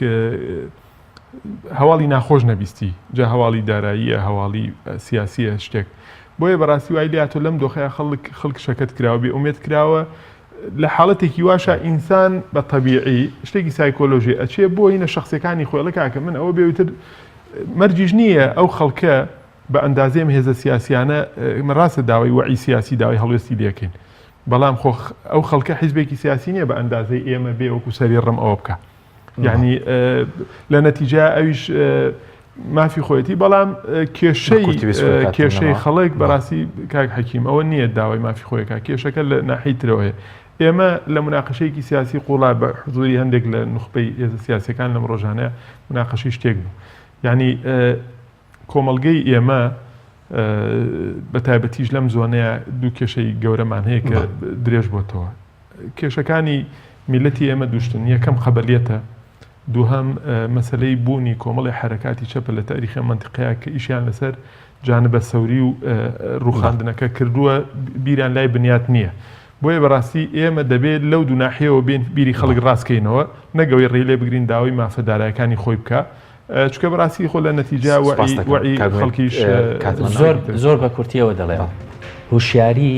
هەواڵی ناخۆش نەبیستی جا هەواڵی داراییە هەواڵی سیاسیە شتێک بۆیە بەڕاستی وای لاتۆ لەم دۆخەیە خەڵک خەڵک شەکەت کراوە بێ ئومێد کراوە لە حاڵەتێکی واشە ئینسان بە تەبیعی شتێکی سایکۆلۆژی ئەچێ بۆ هینە شخصەکانی خۆی لە کاکە من ئەوە بێوتر مەرجیش نییە ئەو خەڵکە. بە ئەندازەی ئەم هێزە سیاسیانە ئێمە ڕاستە داوای وەعی سیاسی داوای هەڵوێستی لێکەین بەڵام خۆ ئەو خەڵکە حیزبێکی سیاسی نییە بە ئەندازەی ئێمە بێ وەکو سەری ڕم ئەوە بکە یعنی لە نەتیجە ئەویش مافی خۆیەتی بەڵام کێشەی کێشەی خەڵک بەڕاستی کاک حەکیم ئەوە نییە داوای مافی خۆیەکە کێشەکە لە ناحی ترەوە هەیە ئێمە لە مناقشەیەکی سیاسی قوڵا بە حزوری هەندێک لە نوخبەی هێزە سیاسەکان لەم ڕۆژانە مناقەشەی شتێک بوو یعنی کۆمەڵگەی ئێمە بە تایبەتیش لەم زۆنەیە دوو کێشەی گەورەمان هەیە کە درێژ بۆتەوە کێشەکانی میلەتی ئێمە دوشتن یەکەم قەبەلیەتە دووهەم مەسەلەی بوونی کۆمەڵی حەرەکاتی چەپە لە تاریخی مەنتیقەیە کە ئیشیان لەسەر جانبە سەوری و ڕوخاندنەکە کردووە بیریان لای بنیات نییە. بۆیە بەڕاستی ئێمە دەبێت لەو دوو ناحیەوە بێین بیری خەڵک ڕاستکەینەوە نەک ئەوەی ڕێی لێ بگرین داوای مافە دارایەکانی خۆی بکا چونکە بەڕاستی خۆ لە نەتیجە وەعی خەڵکیش زۆر زۆر بە کورتیەوە دەڵێم هوشیاری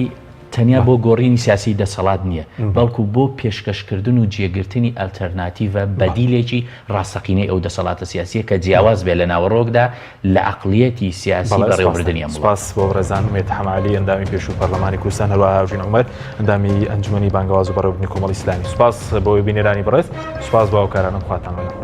تەنیا بۆ گۆڕینی سیاسی دەسەڵات نییە، بەڵکو بۆ پێشکەشکردن و جێگرتنی ئەلتەرناتیڤە، بەدیلێکی ڕاستەقینەی ئەو دەسەڵاتە سیاسییە کە جیاواز بێت لە ناوەڕۆکدا لە عەقڵیەتی سیاسی بەڕێوەبردنی ئەم وڵاتە. سپاس بۆ بەڕێزان ئومێد حەمەعەلی ئەندامی پێشووی پەرلەمانی کوردستان، هەروەها هاوژین عومەر ئەندامی ئەنجومەنی بانگەواز و بەڕێوەبردنی کۆمەڵی ئیسلامی. سپاس بۆ بینەرانی بەڕێز، سپاس بۆ هاوکارانم، خواتان لەگەڵ.